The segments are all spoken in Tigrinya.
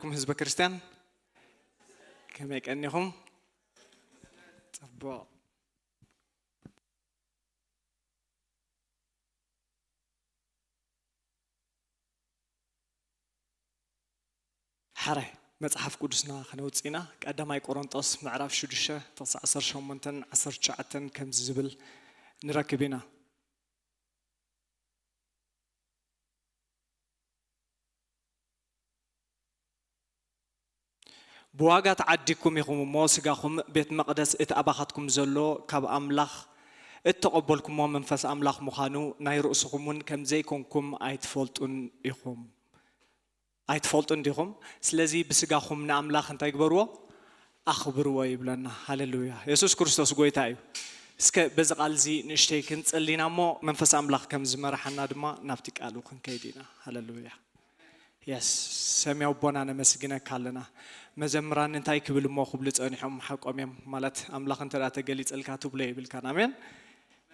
ኩም ህዝበ ክርስቲያን ከመይ ቀኒኹም? ጽቡቕ። ሓራይ መጽሓፍ ቅዱስና ክነውጽእ ኢና። ቀዳማይ ቆሮንጦስ ምዕራፍ ሽዱሽተ ጥቕሲ ዓሰርተ ሸሞንተን ዓሰርተ ትሽዓተን ከምዚ ዝብል ንረክብ ኢና። ብዋጋ ተዓዲግኩም ኢኹም እሞ፣ ስጋኹም ቤት መቕደስ እቲ ኣባኻትኩም ዘሎ ካብ ኣምላኽ እተቐበልኩሞ መንፈስ ኣምላኽ ምዃኑ ናይ ርእስኹም እውን ከም ዘይኮንኩም ኣይትፈልጡን ኢኹም። ኣይትፈልጡን ዲኹም? ስለዚ ብስጋኹም ንኣምላኽ እንታይ ግበርዎ? ኣኽብርዎ ይብለና። ሃሌሉያ። የሱስ ክርስቶስ ጎይታ እዩ። እስከ በዚ ቃል እዚ ንእሽተይ ክንጽሊ ኢና እሞ፣ መንፈስ ኣምላኽ ከም ዝመርሓና ድማ ናብቲ ቃሉ ክንከይድ ኢና። ሃሌሉያ። የስ፣ ሰማያዊ ኣቦና ነመስግነካ ኣለና። መዘምራን እንታይ ክብል እሞ ክብሉ ጸኒሖም ሓቆም እዮም። ማለት ኣምላኽ እንተ ደኣ ተገሊጸልካ ትብሎ የብልካን። ኣሜን።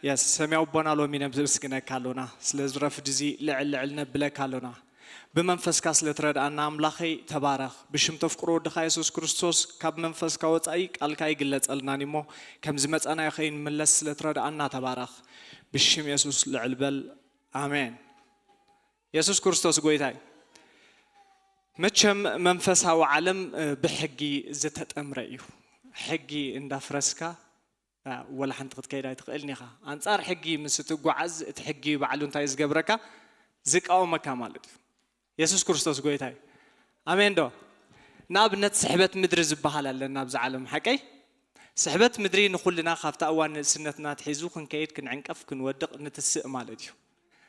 የስ፣ ሰማያዊ ኣቦና ሎሚ ነመስግነካ ኣሎና። ስለዚ ረፍዲ እዚ ልዕል ልዕል ነብለካ ኣሎና። ብመንፈስካ ስለ ትረድኣና ኣምላኸይ ተባረኽ። ብሽም ተፍቅሮ ወድኻ የሱስ ክርስቶስ ካብ መንፈስካ ወጻኢ ቃልካ ኣይግለጸልናን እሞ ከም ዝመጻናዮ ከይንምለስ ስለ ትረድኣና ተባረኽ። ብሽም የሱስ ልዕል በል። ኣሜን። የሱስ ክርስቶስ ጎይታ እዩ። መቸም መንፈሳዊ ዓለም፣ እ፣ ብሕጊ ዝተጠምረ እዩ። ሕጊ እንዳፍረስካ፣ እ፣ ወላ ሓንቲ ክትከይድ ኣይትኽእልን ኢኻ። ኣንጻር ሕጊ ምስ እትጓዓዝ፣ እቲ ሕጊ ባዕሉ እንታይ ዝገብረካ? ዝቃወመካ ማለት እዩ። የሱስ ክርስቶስ ጎይታ እዩ። ኣሜን ዶ? ንኣብነት ስሕበት ምድሪ ዝበሃል ኣለና ኣብዚ ዓለም፣ ሓቀይ? ስሕበት ምድሪ ንኹልና ካብታ እዋን ንእስነትና ኣትሒዙ ክንከይድ፣ ክንዕንቀፍ፣ ክንወድቕ፣ ንትስእ ማለት እዩ።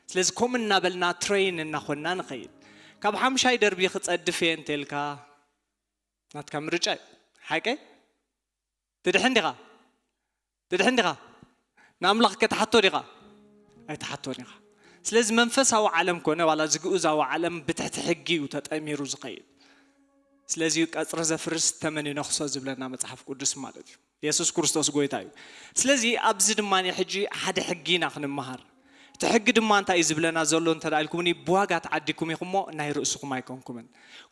ስለዚ ከምኡ እናበልና ትሬን እናኾንና ንኸይድ። ካብ ሓምሻይ ደርቢ ክጸድፍ እየ እንተልካ ናትካ ምርጫ እዩ። ሓቀይ? ትድሕን ዲኻ? ትድሕን ዲኻ? ንኣምላኽ ከተሓቶ ዲኻ? ኣይትሓቶን ኢኻ። ስለዚ መንፈሳዊ ዓለም ኮነ ዋላ እዚ ግኡዛዊ ዓለም ብትሕቲ ሕጊ እዩ ተጠሚሩ ዝኸይድ። ስለዚ እዩ ቀጽሪ ዘፍርስ ተመን ይነኽሶ ዝብለና መጽሓፍ ቅዱስ ማለት እዩ። የሱስ ክርስቶስ ጎይታ እዩ። ስለዚ ኣብዚ ድማ ሕጂ ሓደ ሕጊ ኢና ክንመሃር። እቲ ሕጊ ድማ እንታይ እዩ ዝብለና ዘሎ እንተ ደኣ ኢልኩምኒ፣ ብዋጋ ተዓዲግኩም ኢኹም እሞ ናይ ርእስኹም ኣይኮንኩምን።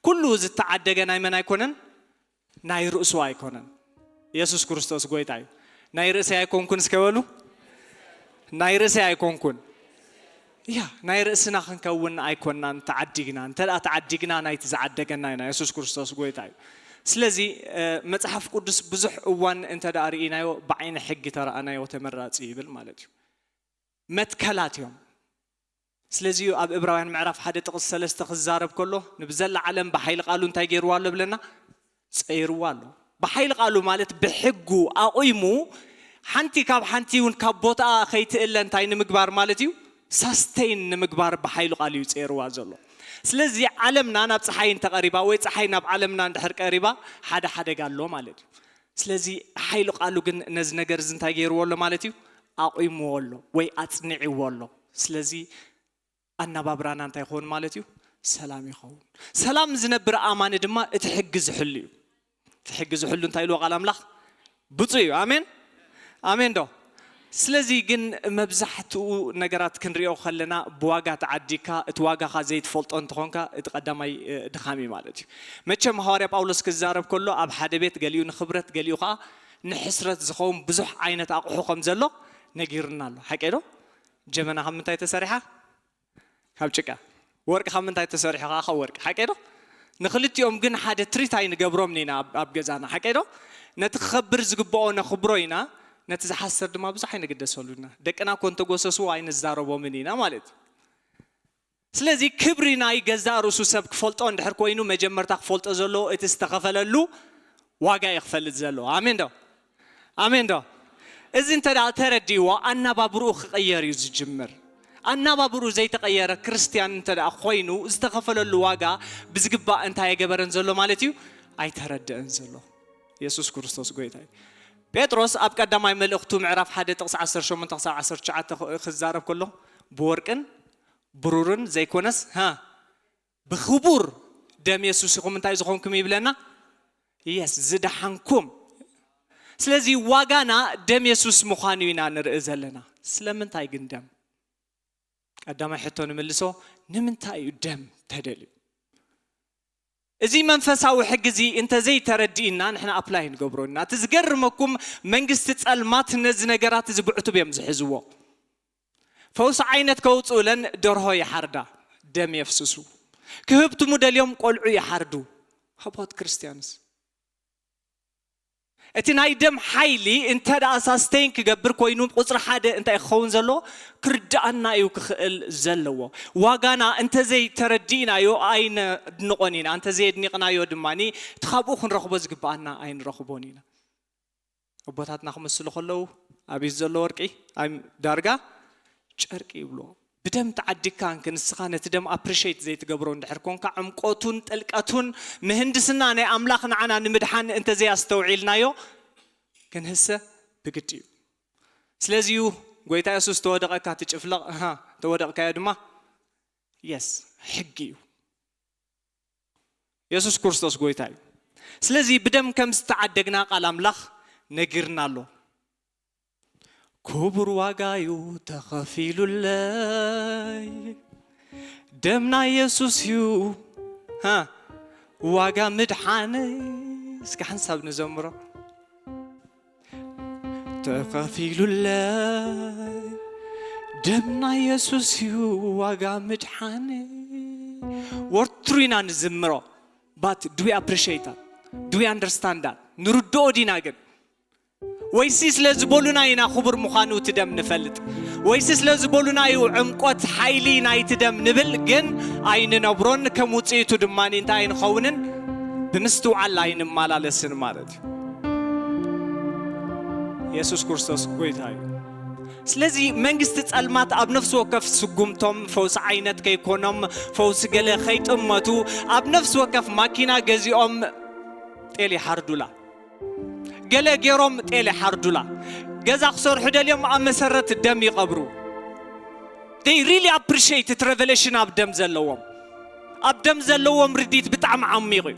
ኩሉ ዝተዓደገ ናይ መን ኣይኮነን? ናይ ርእሱ ኣይኮነን። የሱስ ክርስቶስ ጎይታ እዩ። ናይ ርእሰይ ኣይኮንኩን እስከ በሉ። ናይ ርእሰይ ኣይኮንኩን። እያ፣ ናይ ርእስና ክንከውን ኣይኮንናን ተዓዲግና። እንተ ደኣ ተዓዲግና ናይቲ ዝዓደገና ኢና። የሱስ ክርስቶስ ጎይታ እዩ። ስለዚ፣ እ፣ መጽሓፍ ቅዱስ ብዙሕ እዋን እንተ ደኣ ርኢናዮ፣ ብዓይኒ ሕጊ ተረኣናዮ ተመራጺ ይብል ማለት እዩ። መትከላት እዮም። ስለዚ እዩ ኣብ ዕብራውያን ምዕራፍ ሓደ ጥቕሲ ሰለስተ ክዛረብ ከሎ፣ ንብዘላ ዓለም ብሓይሊ ቃሉ እንታይ ገይርዋ ኣሎ ብለና? ጸይርዋ ኣሎ። ብሓይሊ ቃሉ ማለት ብሕጉ ኣቑሙ፣ ሓንቲ ካብ ሓንቲ እውን ካብ ቦታኣ ከይትእለ እንታይ ንምግባር ማለት እዩ? ሳስቴይን ንምግባር ብሓይሊ ቃሉ እዩ ጸይርዋ ዘሎ። ስለዚ ዓለምና ናብ ጸሓይ እንተቐሪባ ወይ ጸሓይ ናብ ዓለምና እንድሕር ቀሪባ ሓደ ሓደጋ ኣሎ ማለት እዩ። ስለዚ ሓይሊ ቃሉ ግን ነዚ ነገር እዚ እንታይ ገይርዎ ኣሎ ማለት እዩ? ኣቑምዎ ኣሎ ወይ ኣጽኒዕዎ ኣሎ። ስለዚ ኣነባብራና እንታይ ይኸውን ማለት እዩ? ሰላም ይኸውን። ሰላም ዝነብር ኣማኒ ድማ እቲ ሕጊ ዝሕሉ እዩ። እቲ ሕጊ ዝሕሉ እንታይ ኢልዎ ቃል ኣምላኽ? ብፁዕ እዩ። ኣሜን፣ ኣሜን ዶ? ስለዚ ግን መብዛሕትኡ ነገራት ክንሪኦ ከለና ብዋጋ ተዓዲግካ እቲ ዋጋኻ ዘይትፈልጦ እንተኾንካ እቲ ቀዳማይ፣ እ፣ ድኻም እዩ ማለት እዩ። መቸም ሃዋርያ ጳውሎስ ክዛረብ ከሎ ኣብ ሓደ ቤት ገሊኡ ንኽብረት ገሊኡ ኸዓ ንሕስረት ዝኸውን ብዙሕ ዓይነት ኣቑሑ ከም ዘሎ ነጊሩና ኣሎ። ሓቂ ዶ? ጀበና ካብ ምንታይ ተሰሪሓ? ካብ ጭቃ። ወርቂ ካብ ምንታይ ተሰሪሑ? ከዓ ካብ ወርቂ። ሓቂ ዶ? ንኽልቲኦም ግን ሓደ ትሪት ኣይንገብሮምን ኢና ኣብ፣ ኣብ ገዛና። ሓቂ ዶ? ነቲ ክኸብር ዝግብኦ ነኽብሮ ኢና፣ ነቲ ዝሓስር ድማ ብዙሕ ኣይንግደሰሉ ኢና። ደቅና እኮ እንተጎሰስዎ ኣይንዛረቦምን ኢና ማለት እዩ። ስለዚ ክብሪ ናይ ገዛእ ርእሱ ሰብ ክፈልጦ እንድሕር ኮይኑ መጀመርታ ክፈልጦ ዘለዎ እቲ ዝተኸፈለሉ ዋጋ እዩ ክፈልጥ ዘለዎ። ኣሜን ዶ? ኣሜን ዶ? እዚ እንተ ደኣ ተረዲእዎ ኣናባብርኡ ክቕየር እዩ ዝጅምር። ኣናባብርኡ ዘይተቐየረ ክርስትያን እንተ ደኣ ኮይኑ ዝተኸፈለሉ ዋጋ ብዝግባእ እንታይ ኣይገበረን ዘሎ ማለት እዩ? ኣይተረድአን ዘሎ። የሱስ ክርስቶስ ጎይታ እዩ። ጴጥሮስ ኣብ ቀዳማይ መልእኽቱ ምዕራፍ ሓደ ጥቕሲ ዓሰርተ ሸሞንተ ክሳብ ዓሰርተ ትሽዓተ ክ-፣ ክዛረብ ከሎ ብወርቅን ብሩርን ዘይኮነስ፣ ሃ፣ ብኽቡር ደም የሱስ ኢኹም እንታይ ዝኾንኩም ይብለና? የስ፣ ዝደሓንኩም። ስለዚ ዋጋና ደም የሱስ ምዃኑ ኢና ንርኢ ዘለና። ስለምንታይ ግን ደም? ቀዳማይ ሕቶ ንምልሶ፣ ንምንታይ እዩ ደም ተደልዩ? እዚ መንፈሳዊ ሕጊ እዚ እንተዘይተረዲእና ንሕና ኣፕላይ ንገብሮ ኢና። እቲ ዝገርመኩም መንግስቲ ጸልማት ነዚ ነገራት እዚ ብዕቱብ እዮም ዝሕዝዎ። ፈውሲ ዓይነት ከውፅኡለን ደርሆ ይሓርዳ፣ ደም የፍስሱ። ክህብትሙ ደልዮም ቆልዑ ይሓርዱ። How about Christians? እቲ ናይ ደም ሓይሊ እንተ ደኣ ሳስተይን ክገብር ኮይኑ ቁፅሪ ሓደ እንታይ ክኸውን ዘለዎ ክርድኣና እዩ ክኽእል ዘለዎ። ዋጋና እንተዘይተረዲእናዮ ኣይነድንቆን ኢና፣ እንተዘየድኒቕናዮ ድማ እቲ ካብኡ ክንረኽቦ ዝግብኣና ኣይንረኽቦን ኢና። ኣቦታትና ክምስሉ ከለዉ ኣብ ኢድ ዘሎ ወርቂ ኣይ ዳርጋ ጨርቂ ይብልዎ። ብደም ተዓዲግካ እንክ ንስኻ ነቲ ደም ኣፕሪሼት ዘይትገብሮ እንድሕር ኮንካ ዕምቆቱን ጥልቀቱን ምህንድስና ናይ ኣምላኽ ንዓና ንምድሓን እንተዘይኣስተውዒልናዮ ክንህሰ ብግዲ እዩ። ስለዚ እዩ ጎይታ የሱስ ተወደቐካ ትጭፍለቕ፣ እሃ፣ ተወደቕካዮ ድማ የስ ሕጊ እዩ። የሱስ ክርስቶስ ጎይታ እዩ። ስለዚ ብደም ከም ዝተዓደግና ቃል ኣምላኽ ነጊርና ኣሎ። ክቡር ዋጋ እዩ ተኸፊሉለይ፣ ደም ናይ የሱስ እዩ፣ ሃ፣ ዋጋ ምድሓነይ። እስኪ ሓንሳብ ንዘምሮ። ተኸፊሉለይ፣ ደም ናይ የሱስ እዩ ዋጋ ምድሓነይ። ወትሩ ኢና ንዝምሮ። But do we appreciate that? Do we understand that? ንርድኦ ዲና ግን? ወይሲ ስለ ዝበሉና ኢና ክቡር ምዃኑ እቲ ደም ንፈልጥ? ወይሲ ስለ ዝበሉና እዩ ዕምቆት ሓይሊ ናይቲ ደም ንብል ግን ኣይንነብሮን፣ ከም ውፅኢቱ ድማ እንታይ ኣይንኸውንን? ብምስትውዓል ኣይንመላለስን ማለት እዩ። የሱስ ክርስቶስ ጎይታ እዩ። ስለዚ መንግስቲ ጸልማት ኣብ ነፍሲ ወከፍ ስጉምቶም ፈውሲ ዓይነት ከይኮኖም፣ ፈውሲ ገለ ከይጥመቱ፣ ኣብ ነፍሲ ወከፍ ማኪና ገዚኦም ጤል ይሓርዱላ፣ ገለ ገይሮም ጤል ይሓርዱላ፣ ገዛ ክሰርሑ ደልዮም ኣብ መሰረት ደም ይቐብሩ። They really appreciate እቲ revelation ኣብ ደም ዘለዎም። ኣብ ደም ዘለዎም ርዲት ብጣዕሚ ዓሚቕ እዩ።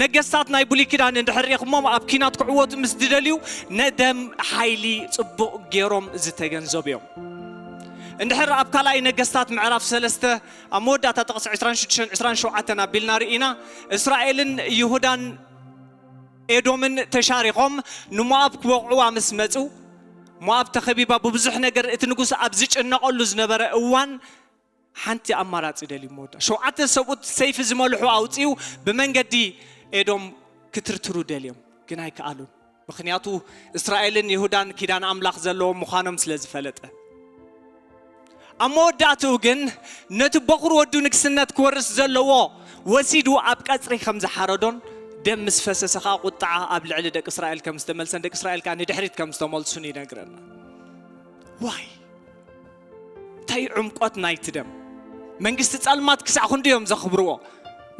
ነገስታት ናይ ብሉይ ኪዳን እንድሕር ሪኢኹሞም ኣብ ኪናት ክዕወቱ ምስ ዝደልዩ ነደም ሓይሊ ጽቡቕ ገይሮም ዝተገንዘቡ እዮም። እንድሕር ኣብ ካልኣይ ነገስታት ምዕራፍ ሰለስተ ኣብ መወዳእታ ጥቕሲ ዕስራን ሽዱሽተን ዕስራን ሸውዓተን ኣቢልና ርኢና እስራኤልን ይሁዳን ኤዶምን ተሻሪኾም ንሞኣብ ክወቕዕዋ ምስ መጹ፣ ሞኣብ ተኸቢባ ብብዙሕ ነገር እቲ ንጉስ ኣብ ዝጭነቐሉ ዝነበረ እዋን ሓንቲ ኣማራጺ ደልዩ መወዳ ሸውዓተ ሰብኡት ሰይፊ ዝመልሑ ኣውፅኡ ብመንገዲ ኤዶም ክትርትሩ ደልዮም ግን ኣይከኣሉን። ምክንያቱ እስራኤልን ይሁዳን ኪዳን ኣምላኽ ዘለዎም ምዃኖም ስለ ዝፈለጠ። ኣብ መወዳእትኡ ግን ነቲ በኹር ወዱ ንግስነት ክወርስ ዘለዎ ወሲዱ ኣብ ቀጽሪ ከም ዝሓረዶን ደም ምስ ፈሰሰ ከዓ ቁጥዓ ኣብ ልዕሊ ደቂ እስራኤል ከም ዝተመልሰን ደቂ እስራኤል ከዓ ንድሕሪት ከም ዝተመልሱን ይነግረና። ዋይ እንታይ ዕምቆት ናይቲ ደም? መንግስቲ ጸልማት ክሳዕ ክንዱ እዮም ዘኽብርዎ።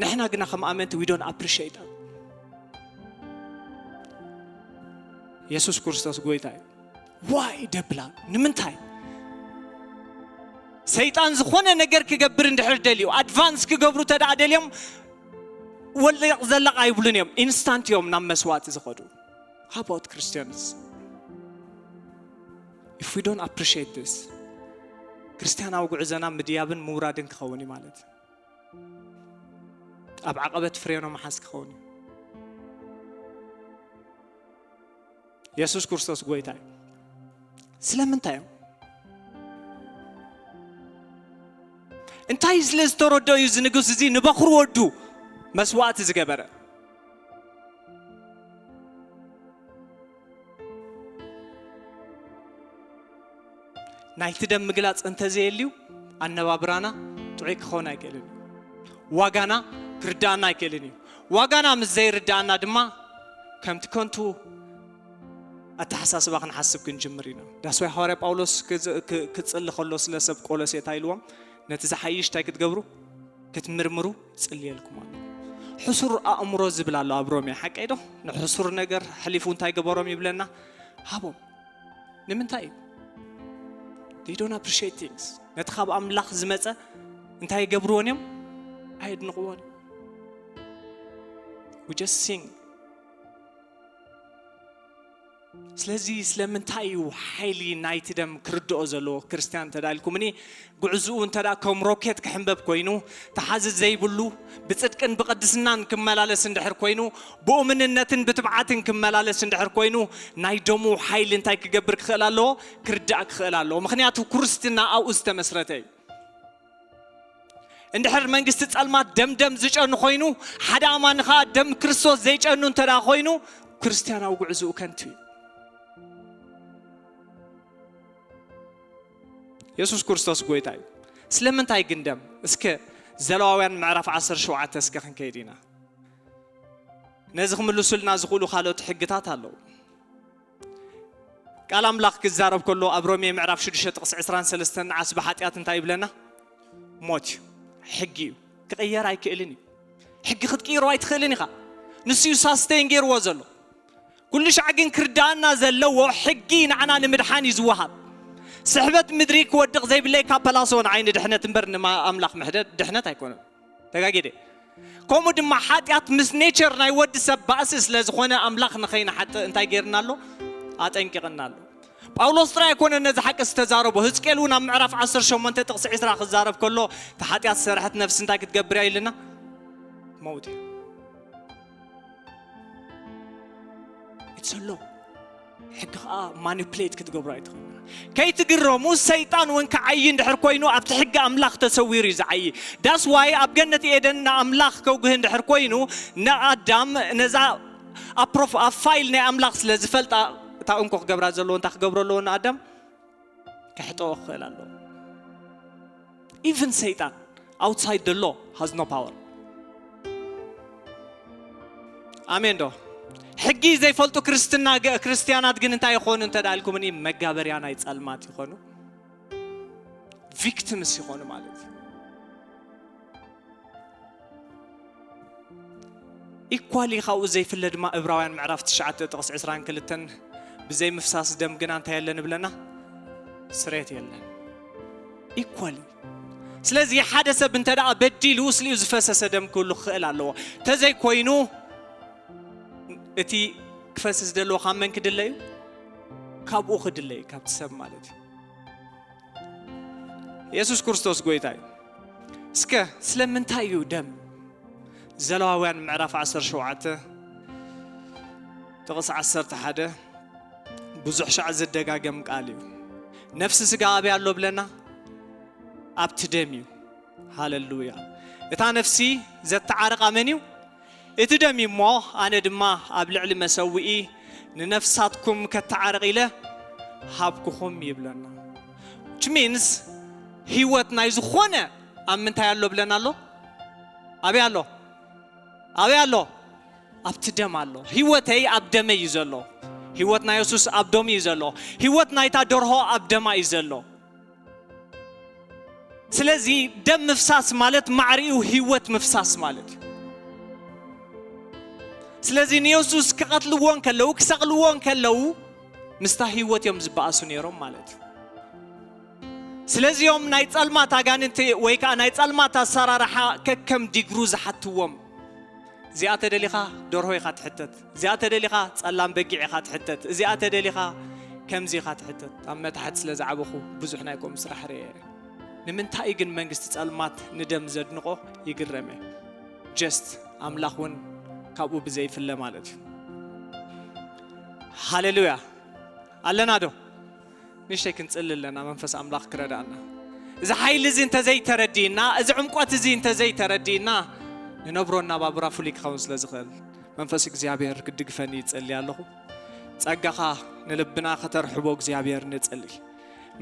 ንሕና ግና ከም ኣመንቲ we don't appreciate that። የሱስ ክርስቶስ ጎይታ እዩ። ዋይ ደብላ ንምንታይ? ሰይጣን ዝኾነ ነገር ክገብር እንድሕር ደልዩ ኣድቫንስ ክገብሩ ተደኣ ደልዮም ወለቕ ዘለቕ ኣይብሉን እዮም። ኢንስታንት እዮም ናብ መስዋዕቲ ዝኸዱ። How about Christians? If we don't appreciate this, ክርስትያናዊ ጉዕዞና ምድያብን ምውራድን ክኸውን እዩ ማለት እዩ። ኣብ ዓቐበት ፍሬኖ መሓዝ ክኸውን እዩ። የሱስ ክርስቶስ ጎይታ እዩ። ስለምንታይ እዮም? እንታይ ስለ ዝተረድኦ እዩ እዚ ንጉስ እዚ ንበኹር ወዱ መስዋዕቲ ዝገበረ? ናይቲ ደም ምግላፅ እንተዘየልዩ ኣነባብራና ጥዑይ ክኸውን ኣይክእልን እዩ። ዋጋና ክርዳኣና ኣይክእልን እዩ። ዋጋና ምስ ዘይርዳኣና ድማ ከምቲ ከንቱ ኣተሓሳስባ ክንሓስብ ክንጅምር ኢና። ዳስዋይ ሃዋርያ ጳውሎስ ክጽሊ ከሎ ስለ ሰብ ቆሎሴ እንታይ ኢልዎም? ነቲ ዝሓይሽ እንታይ ክትገብሩ? ክትምርምሩ ጽልየልኩም ኣሎ። ሕሱር ኣእምሮ ዝብል ኣሎ ኣብ ሮሜ፣ ሓቀይ ዶ? ንሕሱር ነገር ሕሊፉ እንታይ ገበሮም ይብለና? ሃቦም። ንምንታይ እዩ? They don't appreciate things። ነቲ ካብ ኣምላኽ ዝመጸ እንታይ ይገብርዎን እዮም? ኣየድንቕዎን እዮም። We just sing። ስለዚ ስለምንታይ እዩ ሓይሊ ናይቲ ደም ክርድኦ ዘለዎ ክርስትያን እንተዳ ኢልኩምኒ፣ ጉዕዝኡ እንተዳ ከም ሮኬት ክሕንበብ ኮይኑ፣ ተሓዚ ዘይብሉ፣ ብጽድቅን ብቕድስናን ክመላለስ እንድሕር ኮይኑ፣ ብእምንነትን ብትብዓትን ክመላለስ እንድሕር ኮይኑ፣ ናይ ደሙ ሓይሊ እንታይ ክገብር ክኽእል ኣለዎ? ክርዳእ ክኽእል ኣለዎ። ምኽንያቱ ክርስትና ኣብኡ ዝተመስረተ እዩ። እንድሕር መንግስቲ ጸልማት ደምደም ዝጨኑ ኮይኑ፣ ሓደ ኣማኒ ኸኣ ደም ክርስቶስ ዘይጨኑ እንተ ደኣ ኮይኑ፣ ክርስትያናዊ ጉዕዝኡ ከንቱ እዩ። የሱስ ክርስቶስ ጎይታ እዩ። ስለምንታይ ግን ደም? እስከ ዘለዋውያን ምዕራፍ ዓሰርተ ሸውዓተ እስከ ክንከይድ ኢና። ነዚ ክምልሱልና ዝኽእሉ ካልኦት ሕግታት ኣለዉ። ቃል ኣምላኽ ክዛረብ ከሎ ኣብ ሮሜ ምዕራፍ ሽዱሽተ ጥቕሲ ዕስራን ሰለስተን ንዓስ ብሓጢኣት እንታይ ይብለና? ሞት እዩ። ሕጊ እዩ። ክቕየር ኣይክእልን እዩ። ሕጊ ክትቅይሮ ኣይትኽእልን ኢኻ። ንሱ እዩ ሳስተይን ገይርዎ ዘሎ። ኩሉ ሻዕ ግን ክርዳእና ዘለዎ ሕጊ ንዓና ንምድሓን እዩ ዝወሃብ። ስሕበት ምድሪ ክወድቕ ዘይብለይ ካብ ፐላሶ ንዓይ ንድሕነት እምበር ንኣምላኽ ምሕደት ድሕነት ኣይኮነን። ተጋጊደ። ከምኡ ድማ ሓጢኣት ምስ ኔቸር ናይ ወዲ ሰብ ባእሲ ስለ ዝኾነ ኣምላኽ ንኸይንሓጥእ እንታይ ገይርና ኣሎ? ኣጠንቂቕና ኣሎ። ጳውሎስ ጥራይ ኣይኮነ ነዚ ሓቂ ዝተዛረቦ። ህዝቅኤል እውን ኣብ ምዕራፍ ዓሰርተ ሸሞንተ ጥቕሲ ዕስራ ክዛረብ ከሎ፣ እቲ ሓጢኣት ዝሰርሐት ነፍሲ እንታይ ክትገብር እያ ኢልና? መውት እያ። It's a law። ሕጊ ኸኣ ማኒፕሌት ክትገብሮ ኣይትኽእልን። ከይትግረሙ፣ ሰይጣን እውን ክዓዪ እንድሕር ኮይኑ ኣብቲ ሕጊ ኣምላኽ ተሰዊሩ እዩ ዝዓዪ። ዳስ ዋይ ኣብ ገነት ኤደን ንኣምላኽ ከውግህ እንድሕር ኮይኑ ንኣዳም ነዛ ኣብ ፕሮፍ-፣ ኣብ ፋይል ናይ ኣምላኽ ስለ ዝፈልጣ እታ እንኮ ክገብራ ዘለዎ እንታይ ክገብሮ ኣለዎ ንኣዳም? ከሕጠኦ ክኽእል ኣለዎ። ኢቭን ሰይጣን outside the law has no power። ኣሜን ዶ? ሕጊ ዘይፈልጡ ክርስትና ገ-፣ ክርስትያናት ግን እንታይ ይኾኑ እንተ ደኣ ኢልኩምኒ? መጋበርያ ናይ ጸልማት ይኾኑ፣ ቪክቲምስ ይኾኑ ማለት እዩ። ኢኳሊ ካብኡ ዘይፍለ ድማ እብራውያን ምዕራፍ ትሽዓተ ጥቕሲ ዕስራን ክልተን ብዘይ ምፍሳስ ደም ግና እንታይ የለን ይብለና? ስሬት የለን። ኢኳሊ። ስለዚ ሓደ ሰብ እንተ ደኣ በዲሉ ስሊኡ ዝፈሰሰ ደም ክህሉ ክኽእል ኣለዎ። ተዘይኮይኑ እቲ ክፈስስ ዘለዎ ካብ መን ክድለ እዩ? ካብኡ ክድለ እዩ፣ ካብቲ ሰብ ማለት እዩ። የሱስ ክርስቶስ ጎይታ እዩ። እስከ ስለምንታይ እዩ ደም? ዘለዋውያን ምዕራፍ ዓሰርተ ሸውዓተ ጥቕሲ ዓሰርተ ሓደ ብዙሕ ሻዕ ዝደጋገም ቃል እዩ። ነፍሲ ስጋ ኣበይ ኣሎ ብለና? ኣብቲ ደም እዩ። ሃለሉያ። እታ ነፍሲ ዘተዓርቓ መን እዩ? እቲ ደም እዩ እሞ፣ ኣነ ድማ ኣብ ልዕሊ መሰውኢ ንነፍሳትኩም ከተዓርቕ ኢለ ሃብኩኹም ይብለና። Which means ህይወት ናይ ዝኾነ ኣብ ምንታይ ኣሎ ብለና ኣሎ? ኣበይ ኣሎ? ኣበይ ኣሎ? ኣብቲ ደም ኣሎ። ህይወተይ ኣብ ደመይ እዩ ዘሎ። ህይወት ናይ የሱስ ኣብ ደሙ እዩ ዘሎ። ህይወት ናይታ ደርሆ ኣብ ደማ እዩ ዘሎ። ስለዚ ደም ምፍሳስ ማለት ማዕሪኡ ህይወት ምፍሳስ ማለት እዩ። ስለዚ ንየሱስ ክቐትልዎ እንከለዉ፣ ክሰቕልዎ እንከለዉ፣ ምስታ ህይወት እዮም ዝበኣሱ ነይሮም ማለት እዩ። ስለዚኦም ናይ ጸልማት ኣጋንንቲ ወይ ከኣ ናይ ጸልማት ኣሰራርሓ ከከም ዲግሩ ዝሓትዎም። እዚኣ ተደሊኻ ደርሆ ኢኻ ትሕተት፣ እዚኣ ተደሊኻ ጸላም በጊዕ ኢኻ ትሕተት፣ እዚኣ ተደሊኻ ከምዚ ኢኻ ትሕተት። ኣብ መታሕት ስለ ዝዓበኹ ብዙሕ ናይ ከምኡ ስራሕ ርእየ እየ። ንምንታይ እዩ ግን መንግስቲ ጸልማት ንደም ዘድንቖ? ይግረም እየ። ጀስት ኣምላኽ እውን ካብኡ ብዘይፍለ ማለት እዩ። ሃሌሉያ። ኣለና ዶ? ንእሽተይ ክንጽሊ ኣለና፣ መንፈስ ኣምላኽ ክረዳእና። እዚ ሓይሊ እዚ እንተዘይተረዲእና፣ እዚ ዕምቆት እዚ እንተዘይተረዲእና፣ ንነብሮ እናባብራ ፍሉይ ክኸውን ስለ ዝኽእል፣ መንፈስ እግዚኣብሔር ክድግፈኒ ይጸሊ ኣለኹ። ጸጋኻ ንልብና ከተርሕቦ እግዚኣብሔር ንጸሊ።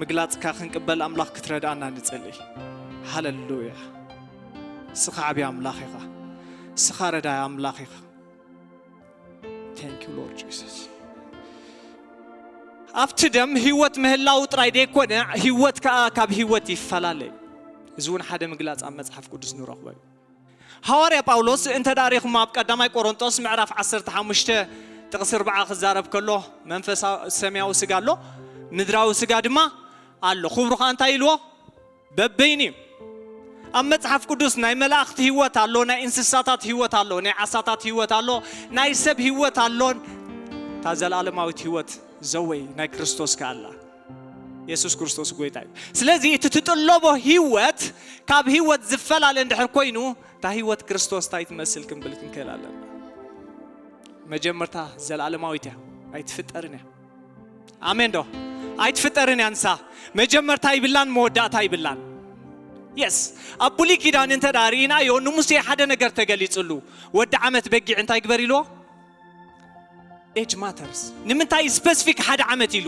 ምግላጽካ ክንቅበል ኣምላኽ ክትረዳእና ንጸሊ። ሃሌሉያ። እስኻ ዓብዪ ኣምላኽ ኢኻ። እስኻ ረዳኢ ኣምላኽ ኢኻ። Thank you, Lord Jesus። ኣብቲ ደም ህይወት ምህላው ጥራይ ደይኮነ፣ ህይወት ከኣ ካብ ህይወት ይፈላለ እዩ። እዚ እውን ሓደ ምግላጽ ኣብ መጽሓፍ ቅዱስ ንረኽቦ እዩ። ሃዋርያ ጳውሎስ እንተ ደኣ ርኢኹም ኣብ ቀዳማይ ቆሮንጦስ ምዕራፍ ዓሰርተ ሓሙሽተ ጥቕሲ ኣርብዓ ክዛረብ ከሎ፣ መንፈሳዊ ሰማያዊ ስጋ ኣሎ፣ ምድራዊ ስጋ ድማ ኣሎ። ክብሩ ከኣ እንታይ ኢልዎ? በበይኑ እዩ። ኣብ መጽሓፍ ቅዱስ ናይ መላእኽቲ ህይወት ኣሎ፣ ናይ እንስሳታት ህይወት ኣሎ፣ ናይ ዓሳታት ህይወት ኣሎ፣ ናይ ሰብ ህይወት ኣሎን እታ ዘለኣለማዊት ህይወት ዘወይ ናይ ክርስቶስ ከኣላ። የሱስ ክርስቶስ ጎይታ እዩ። ስለዚ እቲ ትጥለቦ ህይወት ካብ ህይወት ዝፈላለ እንድሕር ኮይኑ፣ እታ ህይወት ክርስቶስ እንታይ ትመስል ክንብል ክንክእል ኣለና። መጀመርታ ዘለኣለማዊት እያ፣ ኣይትፍጠርን እያ። ኣሜን ዶ? ኣይትፍጠርን እያ ንሳ። መጀመርታ ይብላን መወዳእታ ይብላን። የስ፣ ኣብ ብሉይ ኪዳን እንተ ደኣ ርኢናዮ፣ ንሙሴ ሓደ ነገር ተገሊጽሉ። ወዲ ዓመት በጊዕ እንታይ ግበር ኢልዎ? ኤጅ ማተርስ። ንምንታይ ስፐሲፊክ ሓደ ዓመት ኢሉ?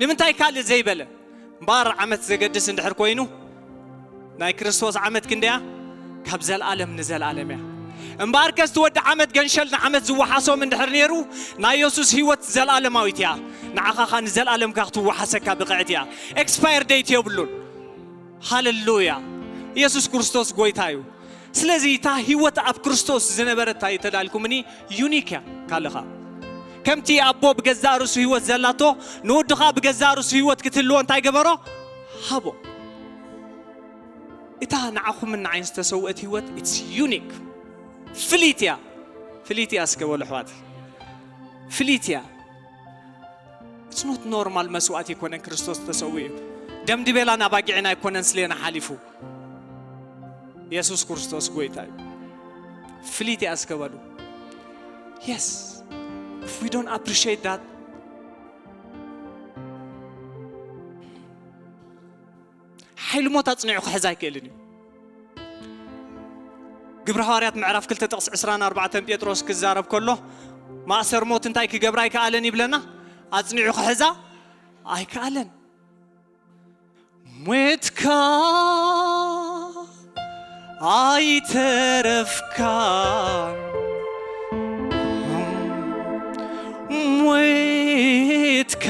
ንምንታይ ካልእ ዘይበለ? እምበኣር ዓመት ዘገድስ እንድሕር ኮይኑ፣ ናይ ክርስቶስ ዓመት ክንደያ? ካብ ዘልኣለም ንዘልኣለም እያ። እምበኣር ከስቲ ወዲ ዓመት ገንሸል ንዓመት ዝወሓሶም እንድሕር ነይሩ፣ ናይ የሱስ ህይወት ዘልኣለማዊት እያ። ንዓኻ ኸኣ ንዘልኣለምካ ክትወሓሰካ ብቕዕቲ እያ። ኤክስፓየር ዴት የብሉን። ሃሌሉያ። የሱስ ክርስቶስ ጎይታ እዩ። ስለዚ እታ ህይወት ኣብ ክርስቶስ ዝነበረት እንታይ ተዳልኩምኒ? ዩኒክ እያ። ካልኻ ከምቲ ኣቦ ብገዛእ ርእሱ ህይወት ዘላቶ፣ ንወድኻ ብገዛእ ርእሱ ህይወት ክትህልዎ እንታይ ገበሮ? ሃቦ። እታ ንዓኹምን ንዓይን ዝተሰውአት ህይወት፣ it's unique። ፍልይቲ እያ። ፍልይቲ እያ እስከ በሉ ኣሕዋት። ፍልይቲ እያ። It's not normal መስዋእቲ ኣይኮነን ክርስቶስ ተሰዊኡ። ደም ድቤላን ኣባጊዕን ኣይኮነን ስሌና ሓሊፉ። የሱስ ክርስቶስ ጎይታ እዩ። ፍልይቲ እያ እስከ በሉ። Yes. If we don't appreciate that፣ ሓይሊ ሞት ኣጽኒዑ ክሕዝ ኣይክእልን እዩ። ግብሪ ሃዋርያት ምዕራፍ ክልተ ጥቕሲ ዕስራን ኣርባዕተን ጴጥሮስ ክዛረብ ከሎ፣ ማእሰር ሞት እንታይ ክገብራ ኣይከኣለን ይብለና? ኣጽኒዑ ክሕዛ ኣይከኣለን። ሞትካ ኣይተረፍካን፣ ሞትካ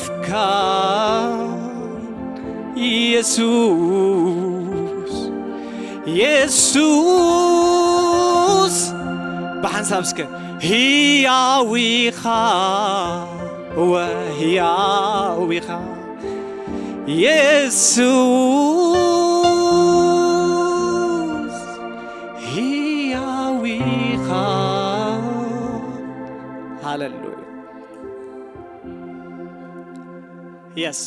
ኣይተረፍካን፣ የሱስ፣ የሱስ። ብሓንሳብ እስከ፣ ህያው ኢኻ፣ ወህያው ኢኻ፣ የሱስ፣ ህያው ኢኻ። ሃሌሉያ። የስ፣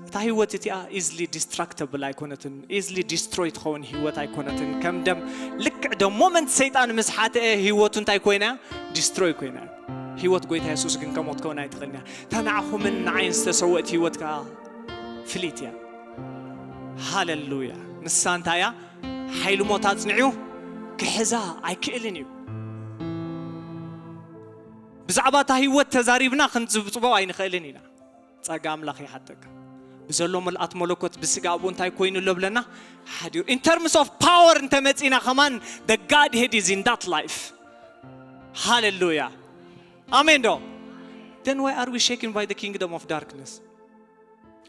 እታ ህይወት እቲኣ ኢዝሊ ዲስትራክተብል ኣይኮነትን፣ ኢዝሊ ዲስትሮይ ትኸውን ህይወት ኣይኮነትን። ከም ደም፣ ልክዕ ደ ሞመንት ሰይጣን ምስ ሓተአ ህይወቱ እንታይ ኮይና? ዲስትሮይ ኮይና። ህይወት ጎይታ የሱስ ግን ከምኡ ክትከውን ኣይትኽእልን እያ። እታ ንዓኹምን ንዓይን ዝተሰወእት ህይወት ከኣ ፍልይቲ እያ። ሃሌሉያ። ንሳ እንታይ እያ? ሓይሊ ሞት ኣጽኒዑ ክሕዛ ኣይክእልን እዩ። ብዛዕባ እታ ህይወት ተዛሪብና ክንጽብጽቦ ኣይንኽእልን ኢና። ጸጋ ኣምላኽ ይሓተካ። ብዘሎ ምልኣት መለኮት ብስጋ ኣብኡ እንታይ ኮይኑ ኣሎ ብለና? ሓዲሩ። In terms of power እንተመጺና ከማን፣ the Godhead is in that life. ሃሌሉያ። ኣሜን ዶ? Then why are we shaken by the kingdom of darkness?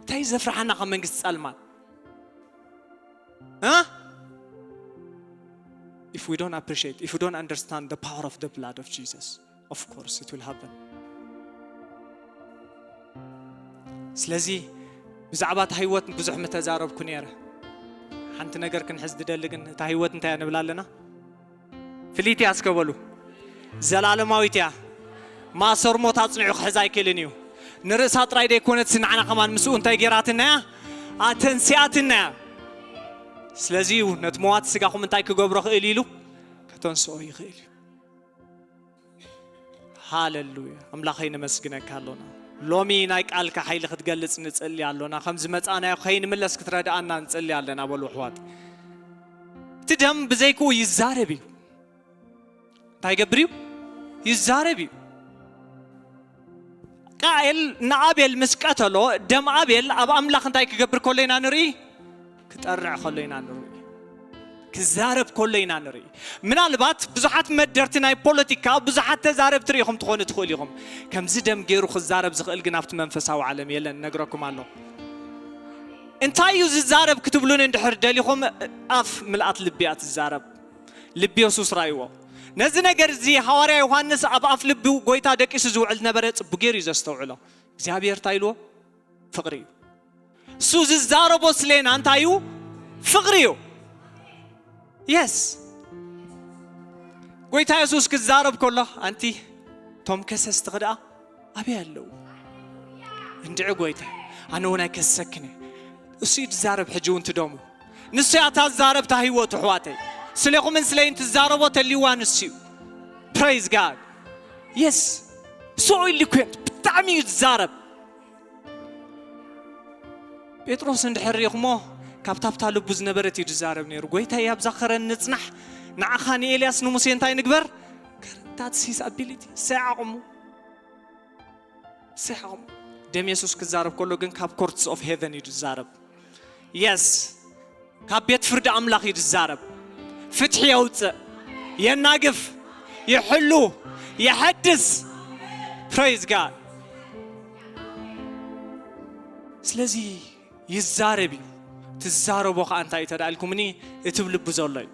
እንታይ ዘፍርሓና ካብ መንግስቲ ጸልማት? እ? If we don't appreciate, if we don't understand the power of the blood of Jesus, of course it will happen. ስለዚ ብዛዕባ እታ ህይወት ብዙሕ ምተዛረብኩ ነይረ። ሓንቲ ነገር ክንሕዝ ዝደሊ ግን፣ እታ ህይወት እንታይ እያ ንብል ኣለና? ፍልይቲ እያ እስከ በሉ። ዘላለማዊት እያ። ማእሰር ሞት ኣጽኒዑ ክሕዝ ኣይክእልን እዩ። ንርእሳ ጥራይ ደይኮነትሲ ንዓና ከማን ምስኡ እንታይ ጌራትና እያ? ኣተንሲኣትና እያ። ስለዚ እዩ ነቲ መዋቲ ስጋኹም እንታይ ክገብሮ ክእል ኢሉ? ከተንስኦ ይኽእል እዩ። ሃሌሉያ። ኣምላኸይ ነመስግነካ ኣሎና። ሎሚ ናይ ቃልካ ሓይሊ ክትገልጽ ንጽሊ ኣሎና። ከም ዝመጻናዮ ከይንምለስ ክትረድኣና ንጽሊ ኣለና በሉ ኣሕዋት። እቲ ደም ብዘይክኡ ይዛረብ እዩ። እንታይ ይገብር እዩ? ይዛረብ እዩ። ቃኤል ንኣቤል ምስ ቀተሎ፣ ደም ኣቤል ኣብ ኣምላኽ እንታይ ክገብር ከሎ ኢና ንርኢ? ክጠርዕ ከሎ ኢና ንርኢ። ክዛረብ ከሎ ኢና ንርኢ። ምናልባት ብዙሓት መደርቲ ናይ ፖለቲካ፣ ብዙሓት ተዛረብቲ ርኢኹም ትኾኑ ትኽእሉ ኢኹም። ከምዚ ደም ገይሩ ክዛረብ ዝኽእል ግን ኣብቲ መንፈሳዊ ዓለም የለን፣ እነግረኩም ኣለኹ። እንታይ እዩ ዝዛረብ ክትብሉኒ እንድሕር ደሊኹም፣ ኣፍ ምልኣት ልቢ እያ ትዛረብ። ልቢ የሱስ ራእይዎ። ነዚ ነገር እዚ ሃዋርያ ዮሃንስ ኣብ ኣፍ ልቢ ጎይታ ደቂሱ ዝውዕል ዝነበረ ጽቡቕ ገይሩ እዩ ዘስተውዕሎ። እግዚኣብሔር እንታይ ኢልዎ? ፍቕሪ እዩ። እሱ ዝዛረቦ ስሌና እንታይ እዩ? ፍቕሪ እዩ። የስ። ጎይታ የሱስ ክዛረብ ከሎ ኣንቲ ቶም ከሰስቲ ክድኣ ኣበይ ኣለዉ? እንድዒ ጎይታ ኣነ እውን ኣይከሰክን እየ። እሱ እዩ ዝዛረብ ሕጂ እውን ትደሙ ንሱ እያ እታ ዝዛረብ እታ ህይወቱ ኣሕዋተይ። ስለኹምን ስለይን ትዛረቦ ተልይዋ ንሱ እዩ። Praise God. Yes. So eloquent ብጣዕሚ እዩ ዝዛረብ። ጴጥሮስ እንድሕር ሪኢኹሞ ካብ ታብታ ልቡ ዝነበረት እዩ ዝዛረብ ነይሩ። ጎይታይ ኣብዛ ኸረን ንጽናሕ ንዓኻ ንኤልያስ ንሙሴ እንታይ ንግበር? That's his ability. ሰይ ዓቕሙ ሰይ ዓቕሙ። ደም የሱስ ክዛረብ ከሎ ግን ካብ courts of heaven እዩ ዝዛረብ። Yes. ካብ ቤት ፍርዲ ኣምላኽ እዩ ዝዛረብ። ፍትሒ የውፅእ፣ የናግፍ፣ ይሕሉ፣ ይሐድስ። Praise God። ስለዚ ይዛረብ እዩ። ትዛረቦ ከዓ እንታይ እዩ ተዳልኩምኒ እትብ ልቡ ዘሎ እዩ።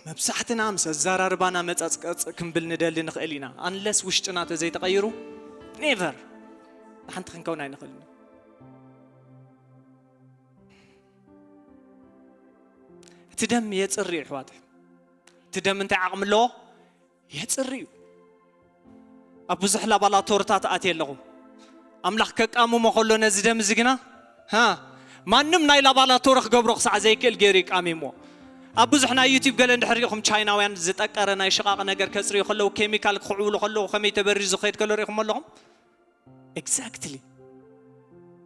መብዛሕትና ምስ ኣዘራርባና መፀፅቀፅ ክንብል ንደሊ ንኽእል ኢና። Unless ውሽጥና ተዘይተቐይሩ never ሓንቲ ክንከውን ኣይንኽእልን። እቲ ደም የፅሪ እዩ ኣሕዋት። እቲ ደም እንታይ ዓቕሚ ኣለዎ? የፅሪ እዩ። ኣብ ብዙሕ ላባላቶርታት ኣትየ ኣለኹ። ኣምላኽ ከቃምሞ ከሎ ነዚ ደም እዚ ግና ሃ ማንም ናይ ላባላቶሪ ክገብሮ ክሳዕ ዘይክእል ገይሩ ይቃሚሞ። ኣብ ብዙሕ ናይ ዩቲብ ገለ እንድሕር ሪኢኹም ቻይናውያን ዝጠቀረ ናይ ሽቓቕ ነገር ከፅርዩ ከለዉ ኬሚካል ክኽዕብሉ ከለዉ ከመይ ተበሪዙ ክኸይድ ከሎ ሪኢኹም ኣለኹም? Exactly።